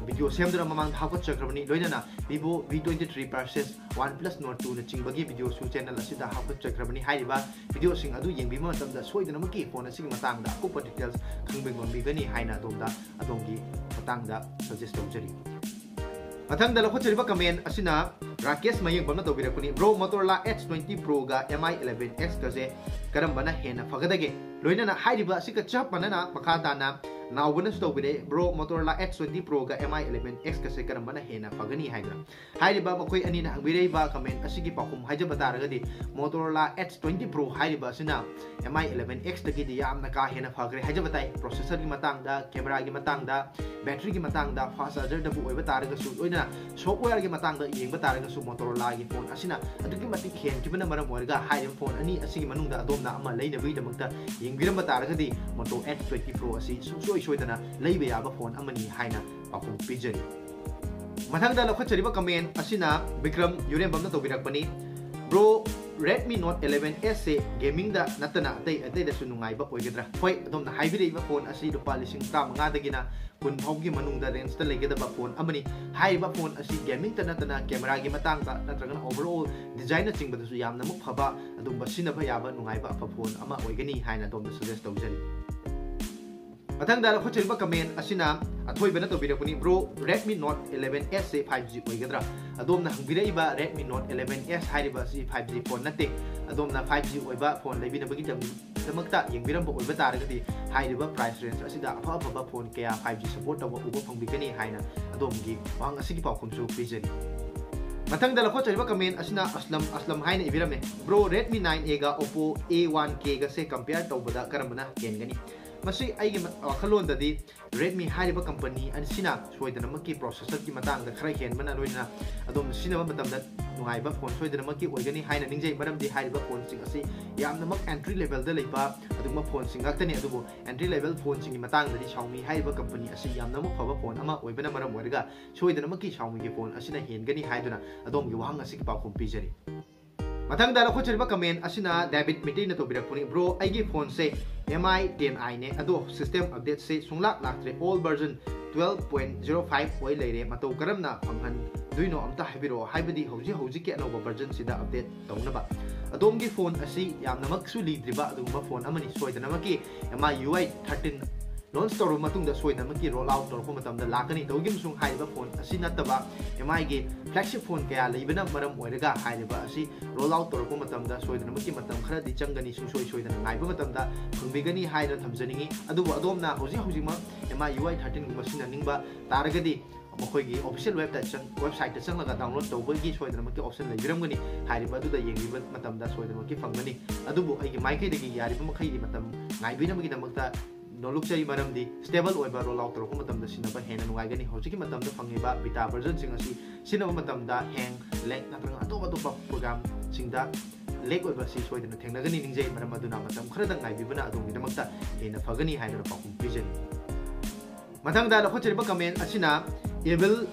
ꯚꯤꯗꯤꯑꯣ ꯁꯦꯝꯗꯨꯅ ꯃꯃꯥꯡꯗ ꯍꯥꯞꯀꯠꯆꯈ꯭ꯔꯕꯅꯤ꯫ ꯂꯣꯏꯅꯅ Vivo V twenty three versus OnePlus Nord two ꯅꯆꯤꯡꯕꯒꯤ ꯚꯤꯗꯤꯑꯣꯁꯨ ꯆꯦꯅꯦꯜ ꯑꯁꯤꯗ ꯍꯥꯞꯀꯠꯆꯈ꯭ꯔꯕꯅꯤ꯫ ꯍꯥꯏꯔꯤꯕ ꯚꯤꯗꯤꯑꯣꯁꯤꯡ ꯑꯗꯨ ꯌꯦꯡꯕꯤꯕ ꯃꯇꯝꯗ ꯁꯣꯏꯗꯅꯃꯛꯀꯤ ꯐꯣꯟ ꯑꯁꯤꯒꯤ ꯃꯇꯥꯡꯗ ꯑꯀꯨꯞꯄ ꯗꯤꯇꯦꯜꯁ ꯈꯪꯕ ꯉꯝꯕꯤꯒꯅꯤ ꯍꯥꯏꯅ ꯑꯗꯣꯝꯗ, ꯑꯗꯣꯝꯒꯤ ꯃꯇꯥꯡꯗ ꯁꯖꯦꯁ ꯇꯧꯖꯔꯤ꯫ ꯃꯊꯪꯗ ꯂꯧꯈꯠꯆꯔꯤꯕ ꯀꯃꯦꯟ ꯑꯁꯤꯅ Rakesh ꯃꯌꯦꯡꯕꯝꯅ ꯇꯧꯕꯤꯔꯛꯄꯅꯤ꯫ Bro, Motorola Edge twenty Proꯒ M I eleven Xꯀꯁꯦ ꯀꯔꯝꯕꯅ ꯍꯦꯟꯅ ꯐꯒꯗꯒꯦ? ꯂꯣꯏꯅꯅ ꯍꯥꯏꯔꯤꯕ ꯑꯁꯤꯒ ꯆꯞ ꯃꯥꯟꯅꯅ ꯃꯈꯥ ꯇꯥꯅ ꯅꯥꯎꯕꯅꯁꯨ ꯇꯧꯕꯤꯔꯛꯑꯦ꯫ Bro, Motorola Edge twenty Proꯒ M I eleven Xꯀꯁꯦ ꯀꯔꯝꯕꯅ ꯍꯦꯟꯅ ꯐꯒꯅꯤ ꯍꯥꯏꯗꯅ꯫ ꯍꯥꯏꯔꯤꯕ ꯃꯈꯣꯏ ꯑꯅꯤꯅ ꯍꯪꯕꯤꯔꯛꯏꯕ ꯀꯃꯦꯟ ꯑꯁꯤꯒꯤ ꯄꯥꯎꯈꯨꯝ ꯍꯥꯏꯖꯕ ꯇꯥꯔꯒꯗꯤ, Motorola Edge twenty Pro ꯍꯥꯏꯔꯤꯕ ꯑꯁꯤꯅ M I eleven Xꯇꯒꯤꯗꯤ ꯌꯥꯝꯅ ꯀꯥ ꯍꯦꯟꯅ ꯐꯈ꯭ꯔꯦ ꯍꯥꯏꯖꯕ ꯇꯥꯏ꯫ ꯄ꯭ꯔꯣꯁꯦꯁꯔꯒꯤ ꯃꯇꯥꯡꯗ, ꯀꯦꯃꯦꯔꯥꯒꯤ ꯃꯇꯥꯡꯗ, ꯕꯦꯇ꯭ꯔꯤꯒꯤ ꯃꯇꯥꯡꯗ, ꯐꯥꯁ ꯆꯥꯔꯖꯔꯗꯕꯨ ꯑꯣꯏꯕ ꯇꯥꯔꯒꯁꯨ, ꯂꯣꯏꯅꯅ ꯁꯣꯐꯋꯦꯌꯔꯒꯤ ꯃꯇꯥꯡꯗ ꯌꯦꯡꯕ ꯇꯥꯔꯒꯁꯨ Motorolaꯒꯤ ꯐꯣꯟ ꯑꯁꯤꯅ ꯑꯗꯨꯛꯀꯤ ꯃꯇꯤꯛ ꯍꯦꯟꯈꯤꯕꯅ ꯃꯔꯝ ꯑꯣꯏꯔꯒ, ꯍꯥꯏꯔꯤꯕ ꯐꯣꯟ ꯑꯅꯤ ꯑꯁꯤꯒꯤ ꯃꯅꯨꯡꯗ ꯑꯗꯣꯝꯅ ꯑꯃ ꯂꯩꯅꯕꯒꯤꯗꯃꯛꯇ ꯌꯦꯡꯕꯤꯔꯝꯕ ꯇꯥꯔꯒꯗꯤ, Moto Edge twenty Pro ꯑꯁꯤ ꯁꯨꯡꯁꯣꯏ ꯁꯣꯏꯗꯅ ꯂꯩꯕ ꯌꯥꯕ ꯐꯣꯟ ꯑꯃꯅꯤ ꯍꯥꯏꯅ ꯄꯥꯎꯈꯨꯝ ꯄꯤꯖꯔꯤ꯫ ꯃꯊꯪꯗ ꯂꯧꯈꯠꯆꯔꯤꯕ ꯀꯃꯦꯟ ꯑꯁꯤꯅ Bikram ꯌꯨꯔꯦꯝꯕꯝꯅ ꯇꯧꯕꯤꯔꯛꯄꯅꯤ꯫ Bro, Redmi Note eleven S ꯁꯦ ꯒꯦꯃꯤꯡꯗ ꯅꯠꯇꯅ ꯑꯇꯩ ꯑꯇꯩꯗꯁꯨ ꯅꯨꯡꯉꯥꯏꯕ ꯑꯣꯏꯒꯗ꯭ꯔꯥ? ꯍꯣꯏ, ꯑꯗꯣꯝꯅ ꯍꯥꯏꯕꯤꯔꯛꯏꯕ ꯐꯣꯟ ꯑꯁꯤ ꯂꯨꯄꯥ ꯂꯤꯁꯤꯡ ꯇꯔꯥꯃꯉꯥꯗꯒꯤꯅ ꯀꯨꯟ ꯐꯥꯎꯒꯤ ꯃꯅꯨꯡꯗ ꯔꯦꯟꯖꯇ ꯂꯩꯒꯗꯕ ꯐꯣꯟ ꯑꯃꯅꯤ꯫ ꯍꯥꯏꯔꯤꯕ ꯐꯣꯟ ꯑꯁꯤ ꯒꯦꯃꯤꯡꯇ ꯅꯠꯇꯅ ꯀꯦꯃꯦꯔꯥꯒꯤ ꯃꯇꯥꯡꯗ ꯅꯠꯇ꯭ꯔꯒꯅ overall designꯅꯆꯤꯡꯕꯗꯁꯨ ꯌꯥꯝꯅꯃꯛ ꯐꯕ, ꯑꯗꯨꯒꯨꯝꯕ ꯁꯤꯖꯤꯟꯅꯕ ꯌꯥꯕ ꯅꯨꯡꯉꯥꯏꯕ ꯑꯐꯕ ꯐꯣꯟ ꯑꯃ ꯑꯣꯏꯒꯅꯤ ꯍꯥꯏꯅ ꯑꯗꯣꯝꯗ suggest ꯇꯧꯖꯔꯤ꯫ ꯃꯊꯪꯗ ꯂꯧꯈꯠꯆꯔꯤꯕ ꯀꯃꯦꯟ ꯑꯁꯤꯅ ꯑꯊꯣꯏꯕꯅ ꯇꯧꯕꯤꯔꯛꯄꯅꯤ꯫ Bro, Redmi Note eleven S ꯁꯦ five G ꯑꯣꯏꯒꯗ꯭ꯔꯥ? ꯑꯗꯣꯝꯅ ꯍꯪꯕꯤꯔꯛꯏꯕ Redmi Note eleven S ꯍꯥꯏꯔꯤꯕ ꯑꯁꯤ five G ꯐꯣꯟ ꯅꯠꯇꯦ꯫ ꯑꯗꯣꯝꯅ five G ꯑꯣꯏꯕ ꯐꯣꯟ ꯂꯩꯕꯤꯅꯕꯒꯤꯗꯃꯛꯇ ꯌꯦꯡꯕꯤꯔꯝꯕ ꯑꯣꯏꯕ ꯇꯥꯔꯒꯗꯤ, ꯍꯥꯏꯔꯤꯕ price range ꯑꯁꯤꯗ ꯑꯐ ꯑꯐꯕ ꯐꯣꯟ ꯀꯌꯥ five G support ꯇꯧꯕ ꯎꯕ ꯐꯪꯕꯤꯒꯅꯤ ꯍꯥꯏꯅ ꯑꯗꯣꯝꯒꯤ ꯋꯥꯍꯪ ꯑꯁꯤꯒꯤ ꯄꯥꯎꯈꯨꯝꯁꯨ ꯄꯤꯖꯔꯤ꯫ ꯃꯊꯪꯗ ꯂꯧꯈꯠꯆꯔꯤꯕ ꯀꯃꯦꯟ ꯑꯁꯤꯅ ꯑꯁꯂꯝ, ꯑꯁꯂꯝ ꯍꯥꯏꯅ ꯏꯕꯤꯔꯝꯃꯦ꯫ Bro, Redmi nine A ꯒ Oppo A one K ꯒꯁꯦ compare ꯇꯧꯕꯗ ꯀꯔꯝꯕꯅ ꯍꯦꯟꯒꯅꯤ? ꯃꯁꯤ ꯑꯩꯒꯤ ꯃ-, ꯋꯥꯈꯜꯂꯣꯟꯗꯗꯤ Redmi ꯍꯥꯏꯔꯤꯕ ꯀꯝꯄꯅꯤ ꯑꯁꯤꯅ ꯁꯣꯏꯗꯅꯃꯛꯀꯤ ꯄ꯭ꯔꯣꯁꯦꯁꯔꯒꯤ ꯃꯇꯥꯡꯗ ꯈꯔ ꯍꯦꯟꯕꯅ ꯂꯣꯏꯅꯅ ꯑꯗꯣꯝꯅ ꯁꯤꯖꯤꯟꯅꯕ ꯃꯇꯝꯗ ꯅꯨꯡꯉꯥꯏꯕ ꯐꯣꯟ ꯁꯣꯏꯗꯅꯃꯛꯀꯤ ꯑꯣꯏꯒꯅꯤ ꯍꯥꯏꯅ ꯅꯤꯡꯖꯩ꯫ ꯃꯔꯝꯗꯤ ꯍꯥꯏꯔꯤꯕ ꯐꯣꯟꯁꯤꯡ ꯑꯁꯤ ꯌꯥꯝꯅꯃꯛ entry levelꯗ ꯂꯩꯕ ꯑꯗꯨꯒꯨꯝꯕ ꯐꯣꯟꯁꯤꯡ ꯉꯥꯛꯇꯅꯤ꯫ ꯑꯗꯨꯕꯨ entry level ꯐꯣꯟꯁꯤꯡꯒꯤ ꯃꯇꯥꯡꯗꯗꯤ Xiaomi ꯍꯥꯏꯔꯤꯕ ꯀꯝꯄꯅꯤ ꯑꯁꯤ ꯌꯥꯝꯅꯃꯛ ꯐꯕ ꯐꯣꯟ ꯑꯃ ꯑꯣꯏꯕꯅ ꯃꯔꯝ ꯑꯣꯏꯔꯒ ꯁꯣꯏꯗꯅꯃꯛꯀꯤ Xiaomiꯒꯤ ꯐꯣꯟ ꯑꯁꯤꯅ ꯍꯦꯟꯒꯅꯤ ꯍꯥꯏꯗꯨꯅ ꯑꯗꯣꯝꯒꯤ ꯋꯥꯍꯪ ꯑꯁꯤꯒꯤ ꯄꯥꯎꯈꯨꯝ ꯄꯤꯖꯔꯤ꯫ ꯃꯊꯪꯗ ꯂꯧꯈꯠꯆꯔꯤꯕ comment ꯑꯁꯤꯅ ꯗꯦꯕꯤꯠ ꯃꯤꯇꯩꯅ ꯇꯧꯕꯤꯔꯛꯄꯅꯤ꯫ Bro, ꯑꯩꯒꯤ phoneꯁꯦ M I ten i ꯅꯦ, ꯑꯗꯣ system updateꯁꯦ ꯁꯨꯡꯂꯥꯛ ꯂꯥꯛꯇ꯭ꯔꯦ꯫ All version twelve point zero five ꯑꯣꯏ ꯂꯩꯔꯦ꯫ ꯃꯇꯧ ꯀꯔꯝꯅ ꯐꯪꯍꯟꯗꯣꯏꯅꯣ ꯑꯝꯇ ꯍꯥꯏꯕꯤꯔꯛꯑꯣ, ꯍꯥꯏꯕꯗꯤ ꯍꯧꯖꯤꯛ ꯍꯧꯖꯤꯛꯀꯤ ꯑꯅꯧꯕ versionꯁꯤꯗ update ꯇꯧꯅꯕ꯫ ꯑꯗꯣꯝꯒꯤ phone ꯑꯁꯤ ꯌꯥꯝꯅꯃꯛꯁꯨ ꯂꯤꯗ꯭ꯔꯤꯕ ꯑꯗꯨꯒꯨꯝꯕ phone ꯑꯃꯅꯤ꯫ ꯁꯣꯏꯗꯅꯃꯛꯀꯤ M I U I thirteen launch ꯇꯧꯔꯕ ꯃꯇꯨꯡꯗ ꯁꯣꯏꯗꯅꯃꯛꯀꯤ roll out ꯇꯧꯔꯛꯄ ꯃꯇꯝꯗ ꯂꯥꯛꯀꯅꯤ꯫ ꯇꯧꯕꯒꯤ ꯑꯃꯁꯨꯡ ꯍꯥꯏꯔꯤꯕ phone ꯑꯁꯤ ꯅꯠꯇꯕ M I ꯒꯤ flagship phone ꯀꯌꯥ ꯂꯩꯕꯅ ꯃꯔꯝ ꯑꯣꯏꯔꯒ ꯍꯥꯏꯔꯤꯕ ꯑꯁꯤ roll out ꯇꯧꯔꯛꯄ ꯃꯇꯝꯗ ꯁꯣꯏꯗꯅꯃꯛꯀꯤ ꯃꯇꯝ ꯈꯔꯗꯤ ꯆꯪꯒꯅꯤ꯫ ꯁꯨꯡꯁꯣꯏ ꯁꯣꯏꯗꯅ ꯉꯥꯏꯕ ꯃꯇꯝꯗ ꯐꯪꯕꯤꯒꯅꯤ ꯍꯥꯏꯗꯅ ꯊꯝꯖꯅꯤꯡꯉꯤ꯫ ꯑꯗꯨꯕꯨ ꯑꯗꯣꯝꯅ ꯍꯧꯖꯤꯛ ꯍꯧꯖꯤꯛꯃꯛ M I U I thirteen ꯒꯨꯝꯕ ꯁꯤꯖꯤꯟꯅꯅꯤꯡꯕ ꯇꯥꯔꯒꯗꯤ ꯃꯈꯣꯏꯒꯤ official website ꯆꯪ-, websiteꯇ ꯆꯪꯂꯒ download ꯇꯧꯕꯒꯤ ꯁꯣꯏꯗꯅꯃꯛꯀꯤ option ꯂꯩꯕꯤꯔꯝꯒꯅꯤ꯫ ꯍꯥꯏꯔꯤꯕ ꯑꯗꯨꯗ ꯌꯦꯡꯕꯤꯕ ꯃꯇꯝꯗ ꯁꯣꯏꯗꯅꯃꯛꯀꯤ ꯐꯪꯒꯅꯤ꯫ ꯑꯗꯨꯕꯨ ꯑꯩꯒꯤ ꯃꯥꯏꯀꯩꯗꯒꯤ ꯌꯥꯔꯤꯕ ꯃꯈꯩꯗꯤ ꯃꯇꯝ ꯉꯥꯏꯕꯤꯅꯕꯒꯤꯗꯃꯛꯇ ꯅꯣꯂꯨꯛꯆꯔꯤ, ꯃꯔꯝꯗꯤ stable ꯑꯣꯏꯕ roll out ꯇꯧꯔꯛꯄ ꯃꯇꯝꯗ ꯁꯤꯟꯅꯕ ꯍꯦꯟꯅ ꯅꯨꯡꯉꯥꯏꯒꯅꯤ꯫ ꯍꯧꯖꯤꯛꯀꯤ ꯃꯇꯝꯗ ꯐꯪꯉꯤꯕ beta versionꯁꯤꯡ ꯑꯁꯤ ꯁꯤꯖꯤꯟꯅꯕ ꯃꯇꯝꯗ hang, lag ꯅꯠꯇ꯭ꯔꯒ ꯑꯇꯣꯞ ꯑꯇꯣꯞꯄ programꯁꯤꯡꯗ lag ꯑꯣꯏꯕ ꯑꯁꯤ ꯁꯣꯏꯗꯅ ꯊꯦꯡꯅꯒꯅꯤ꯫ ꯅꯤꯡꯖꯩ, ꯃꯔꯝ ꯑꯗꯨꯅ ꯃꯇꯝ ꯈꯔꯗꯪ ꯉꯥꯏꯕꯤꯕꯅ ꯑꯗꯣꯝꯒꯤꯗꯃꯛꯇ ꯍꯦꯟꯅ ꯐꯒꯅꯤ ꯍꯥꯏꯗꯨꯅ ꯄꯥꯎꯈꯨꯝ ꯄꯤꯖꯔꯤ꯫ ꯃꯊꯪꯗ ꯂꯧꯈꯠꯆꯔꯤꯕ comment ꯑꯁꯤꯅ Evil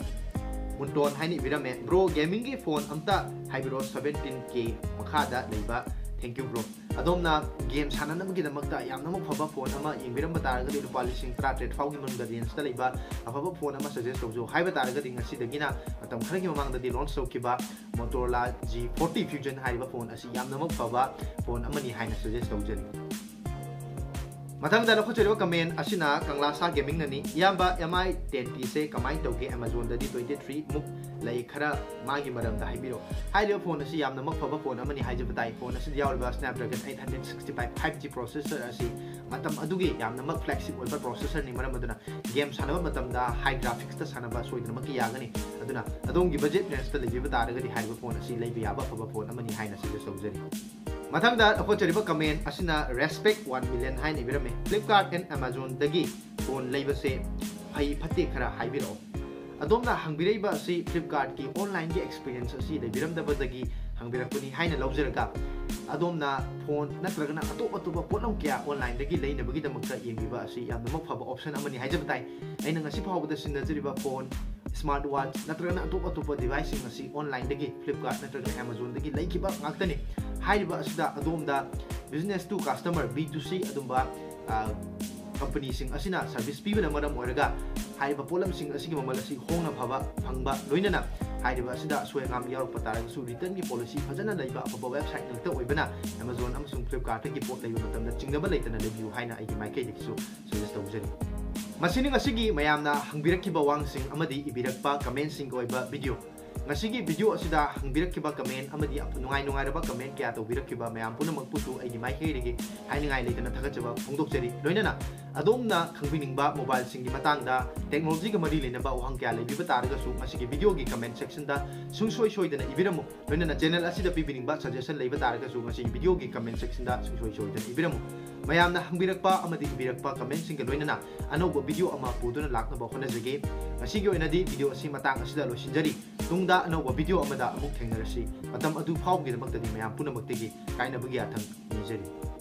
ꯃꯨꯟꯇꯣꯟ ꯍꯥꯏꯅ ꯏꯕꯤꯔꯝꯃꯦ꯫ Bro, gamingꯒꯤ phone ꯑꯝꯇ ꯍꯥꯏꯕꯤꯔꯛꯑꯣ, seventeen K ꯃꯈꯥꯗ ꯂꯩꯕ꯫ Thank you bro꯫ ꯑꯗꯣꯝꯅ game ꯁꯥꯟꯅꯅꯕꯒꯤꯗꯃꯛꯇ ꯌꯥꯝꯅꯃꯛ ꯐꯕ phone ꯑꯃ ꯌꯦꯡꯕꯤꯔꯝꯕ ꯇꯥꯔꯒꯗꯤ, ꯂꯨꯄꯥ ꯂꯤꯁꯤꯡ ꯇꯔꯥꯇꯔꯦꯠ ꯐꯥꯎꯒꯤ ꯃꯅꯨꯡꯗ rangeꯇ ꯂꯩꯕ ꯑꯐꯕ phone ꯑꯃ suggest ꯇꯧꯖꯧ ꯍꯥꯏꯕ ꯇꯥꯔꯒꯗꯤ, ꯉꯁꯤꯗꯒꯤꯅ ꯃꯇꯝ ꯈꯔꯒꯤ ꯃꯃꯥꯡꯗꯗꯤ launch ꯇꯧꯈꯤꯕ Motorola G forty Fusion ꯍꯥꯏꯔꯤꯕ phone ꯑꯁꯤ ꯌꯥꯝꯅꯃꯛ ꯐꯕ phone ꯑꯃꯅꯤ ꯍꯥꯏꯅ suggest ꯇꯧꯖꯔꯤ꯫ ꯃꯊꯪꯗ ꯂꯧꯈꯠꯆꯔꯤꯕ comment ꯑꯁꯤꯅ ꯀꯪꯂꯥꯁꯥ Gamingꯅꯅꯤ꯫ ꯏꯌꯥꯝꯕ, M I ten Tꯁꯦ ꯀꯃꯥꯏꯅ ꯇꯧꯒꯦ? Amazonꯗꯗꯤ twenty three ꯃꯨꯛ ꯂꯩ, ꯈꯔ ꯃꯥꯒꯤ ꯃꯔꯝꯗ ꯍꯥꯏꯕꯤꯔꯛꯑꯣ꯫ ꯍꯥꯏꯔꯤꯕ phone ꯑꯁꯤ ꯌꯥꯝꯅꯃꯛ ꯐꯕ phone ꯑꯃꯅꯤ ꯍꯥꯏꯖꯕ ꯇꯥꯏ꯫ Phone ꯑꯁꯤꯗ ꯌꯥꯎꯔꯤꯕ Snapdragon eight hundred sixty five five G processor ꯑꯁꯤ ꯃꯇꯝ ꯑꯗꯨꯒꯤ ꯌꯥꯝꯅꯃꯛ flagship ꯑꯣꯏꯕ processorꯅꯤ꯫ ꯃꯔꯝ ꯑꯗꯨꯅ game ꯁꯥꯟꯅꯕ ꯃꯇꯝꯗ high graphicsꯇ ꯁꯥꯟꯅꯕ ꯁꯣꯏꯗꯅꯃꯛꯀꯤ ꯌꯥꯒꯅꯤ꯫ ꯑꯗꯨꯅ ꯑꯗꯣꯝꯒꯤ budget rangeꯇ ꯂꯩꯕꯤꯕ ꯇꯥꯔꯒꯗꯤ ꯍꯥꯏꯔꯤꯕ phone ꯑꯁꯤ ꯂꯩꯕ ꯌꯥꯕ ꯑꯐꯕ phone ꯑꯃꯅꯤ ꯍꯥꯏꯅ suggest ꯇꯧꯖꯔꯤ꯫ ꯃꯊꯪꯗ ꯂꯧꯈꯠꯆꯔꯤꯕ comment ꯑꯁꯤꯅ Respect one million ꯍꯥꯏꯅ ꯏꯕꯤꯔꯝꯃꯤ꯫ Flipkart and Amazonꯗꯒꯤ phone ꯂꯩꯕꯁꯦ ꯐꯩ ꯐꯠꯇꯦ ꯈꯔ ꯍꯥꯏꯕꯤꯔꯛꯑꯣ꯫ ꯑꯗꯣꯝꯅ ꯍꯪꯕꯤꯔꯛꯏꯕ ꯑꯁꯤ Flipkartꯀꯤ onlineꯒꯤ experience ꯑꯁꯤ ꯂꯩꯕꯤꯔꯝꯗꯕꯗꯒꯤ ꯍꯪꯕꯤꯔꯛꯄꯅꯤ ꯍꯥꯏꯅ ꯂꯧꯖꯔꯒ, ꯑꯗꯣꯝꯅ phone ꯅꯠꯇ꯭ꯔꯒꯅ ꯑꯇꯣꯞ ꯑꯇꯣꯞꯄ ꯄꯣꯠꯂꯝ ꯀꯌꯥ onlineꯗꯒꯤ ꯂꯩꯅꯕꯒꯤꯗꯃꯛꯇ ꯌꯦꯡꯕꯤꯕ ꯑꯁꯤ ꯌꯥꯝꯅꯃꯛ ꯐꯕ option ꯑꯃꯅꯤ ꯍꯥꯏꯖꯕ ꯇꯥꯏ꯫ ꯑꯩꯅ ꯉꯁꯤ ꯐꯥꯎꯕꯗ ꯁꯤꯖꯤꯟꯅꯖꯔꯤꯕ phone smart watch ꯅꯠꯇ꯭ꯔꯒꯅ ꯑꯇꯣꯞ ꯑꯇꯣꯞꯄ deviceꯁꯤꯡ ꯑꯁꯤ onlineꯗꯒꯤ, Flipkart ꯅꯠꯇ꯭ꯔꯒ Amazonꯗꯒꯤ ꯂꯩꯈꯤꯕ ꯉꯥꯛꯇꯅꯤ꯫ ꯍꯥꯏꯔꯤꯕ ꯑꯁꯤꯗ ꯑꯗꯣꯝꯗ business to customer, B to C ꯑꯗꯨꯝꯕ companyꯁꯤꯡ ꯑꯁꯤꯅ service ꯄꯤꯕꯅ ꯃꯔꯝ ꯑꯣꯏꯔꯒ ꯍꯥꯏꯔꯤꯕ ꯄꯣꯠꯂꯝꯁꯤꯡ ꯑꯁꯤꯒꯤ ꯃꯃꯜ ꯑꯁꯤ ꯍꯣꯡꯅ ꯐꯕ ꯐꯪꯕ, ꯂꯣꯏꯅꯅ ꯍꯥꯏꯔꯤꯕ ꯑꯁꯤꯗ ꯑꯁꯣꯏ ꯑꯉꯥꯝ ꯌꯥꯎꯔꯛꯄ ꯇꯥꯔꯒꯁꯨ returnꯒꯤ policy ꯐꯖꯅ ꯂꯩꯕ ꯑꯐꯕ website ꯉꯥꯛꯇ ꯑꯣꯏꯕꯅ Amazon ꯑꯃꯁꯨꯡ Flipkartꯇꯒꯤ ꯄꯣꯠ ꯂꯩꯕ ꯃꯇꯝꯗ ꯆꯤꯡꯅꯕ ꯂꯩꯇꯅ ꯂꯩꯕꯤꯌꯨ ꯍꯥꯏꯅ ꯑꯩꯒꯤ ꯃꯥꯏꯀꯩꯗꯒꯤꯁꯨ suggest ꯇꯧꯖꯔꯤ꯫ ꯃꯁꯤꯅꯤ ꯉꯁꯤꯒꯤ ꯃꯌꯥꯝꯅ ꯍꯪꯕꯤꯔꯛꯈꯤꯕ ꯋꯥꯍꯪꯁꯤꯡ ꯑꯃꯗꯤ ꯏꯕꯤꯔꯛꯄ commentꯁꯤꯡꯒꯤ ꯑꯣꯏꯕ video꯫ ꯉꯁꯤꯒꯤ video ꯑꯁꯤꯗ ꯍꯪꯕꯤꯔꯛꯈꯤꯕ comment ꯑꯃꯗꯤ ꯅꯨꯡꯉꯥꯏ ꯅꯨꯡꯉꯥꯏꯔꯕ comment ꯀꯌꯥ ꯇꯧꯕꯤꯔꯛꯈꯤꯕ ꯃꯌꯥꯝ ꯄꯨꯝꯅꯃꯛꯄꯨꯁꯨ ꯑꯩꯒꯤ ꯃꯥꯏꯀꯩꯗꯒꯤ ꯍꯥꯏꯅꯤꯡꯉꯥꯏ ꯂꯩꯇꯅ ꯊꯥꯒꯠꯆꯕ ꯐꯣꯡꯗꯣꯛꯆꯔꯤ꯫ ꯂꯣꯏꯅꯅ ꯑꯗꯣꯝꯅ ꯈꯪꯕꯤꯅꯤꯡꯕ mobileꯁꯤꯡꯒꯤ ꯃꯇꯥꯡꯗ technologyꯒ ꯃꯔꯤ ꯂꯩꯅꯕ ꯋꯥꯍꯪ ꯀꯌꯥ ꯂꯩꯕꯤꯕ ꯇꯥꯔꯒꯁꯨ ꯉꯁꯤꯒꯤ videoꯒꯤ comment sectionꯗ ꯁꯨꯡꯁꯣꯏ ꯁꯣꯏꯗꯅ ꯏꯕꯤꯔꯝꯃꯨ꯫ ꯂꯣꯏꯅꯅ channel ꯑꯁꯤꯗ ꯄꯤꯕꯤꯅꯤꯡꯕ suggestion ꯂꯩꯕ ꯇꯥꯔꯒꯁꯨ ꯉꯁꯤꯒꯤ videoꯒꯤ comment sectionꯗ ꯁꯨꯡꯁꯣꯏ ꯁꯣꯏꯗꯅ ꯏꯕꯤꯔꯝꯃꯨ꯫ ꯃꯌꯥꯝꯅ ꯍꯪꯕꯤꯔꯛꯄ ꯑꯃꯗꯤ ꯏꯕꯤꯔꯛꯄ commentꯁꯤꯡꯒ ꯂꯣꯏꯅꯅ ꯑꯅꯧꯕ video ꯑꯃ ꯄꯨꯗꯨꯅ ꯂꯥꯛꯅꯕ ꯍꯣꯠꯅꯖꯒꯦ꯫ ꯉꯁꯤꯒꯤ ꯑꯣꯏꯅꯗꯤ video ꯑꯁꯤ ꯃꯇꯥꯡ ꯑꯁꯤꯗ ꯂꯣꯏꯁꯤꯟꯖꯔꯤ꯫ ꯇꯨꯡꯗ ꯑꯅꯧꯕ video ꯑꯃꯗ ꯑꯃꯨꯛ ꯊꯦꯡꯅꯔꯁꯤ꯫ ꯃꯇꯝ ꯑꯗꯨ ꯐꯥꯎꯕꯒꯤꯗꯃꯛꯇꯗꯤ ꯃꯌꯥꯝ ꯄꯨꯝꯅꯃꯛꯇꯒꯤ ꯀꯥꯏꯅꯕꯒꯤ ꯌꯥꯊꯪ ꯅꯤꯖꯔꯤ꯫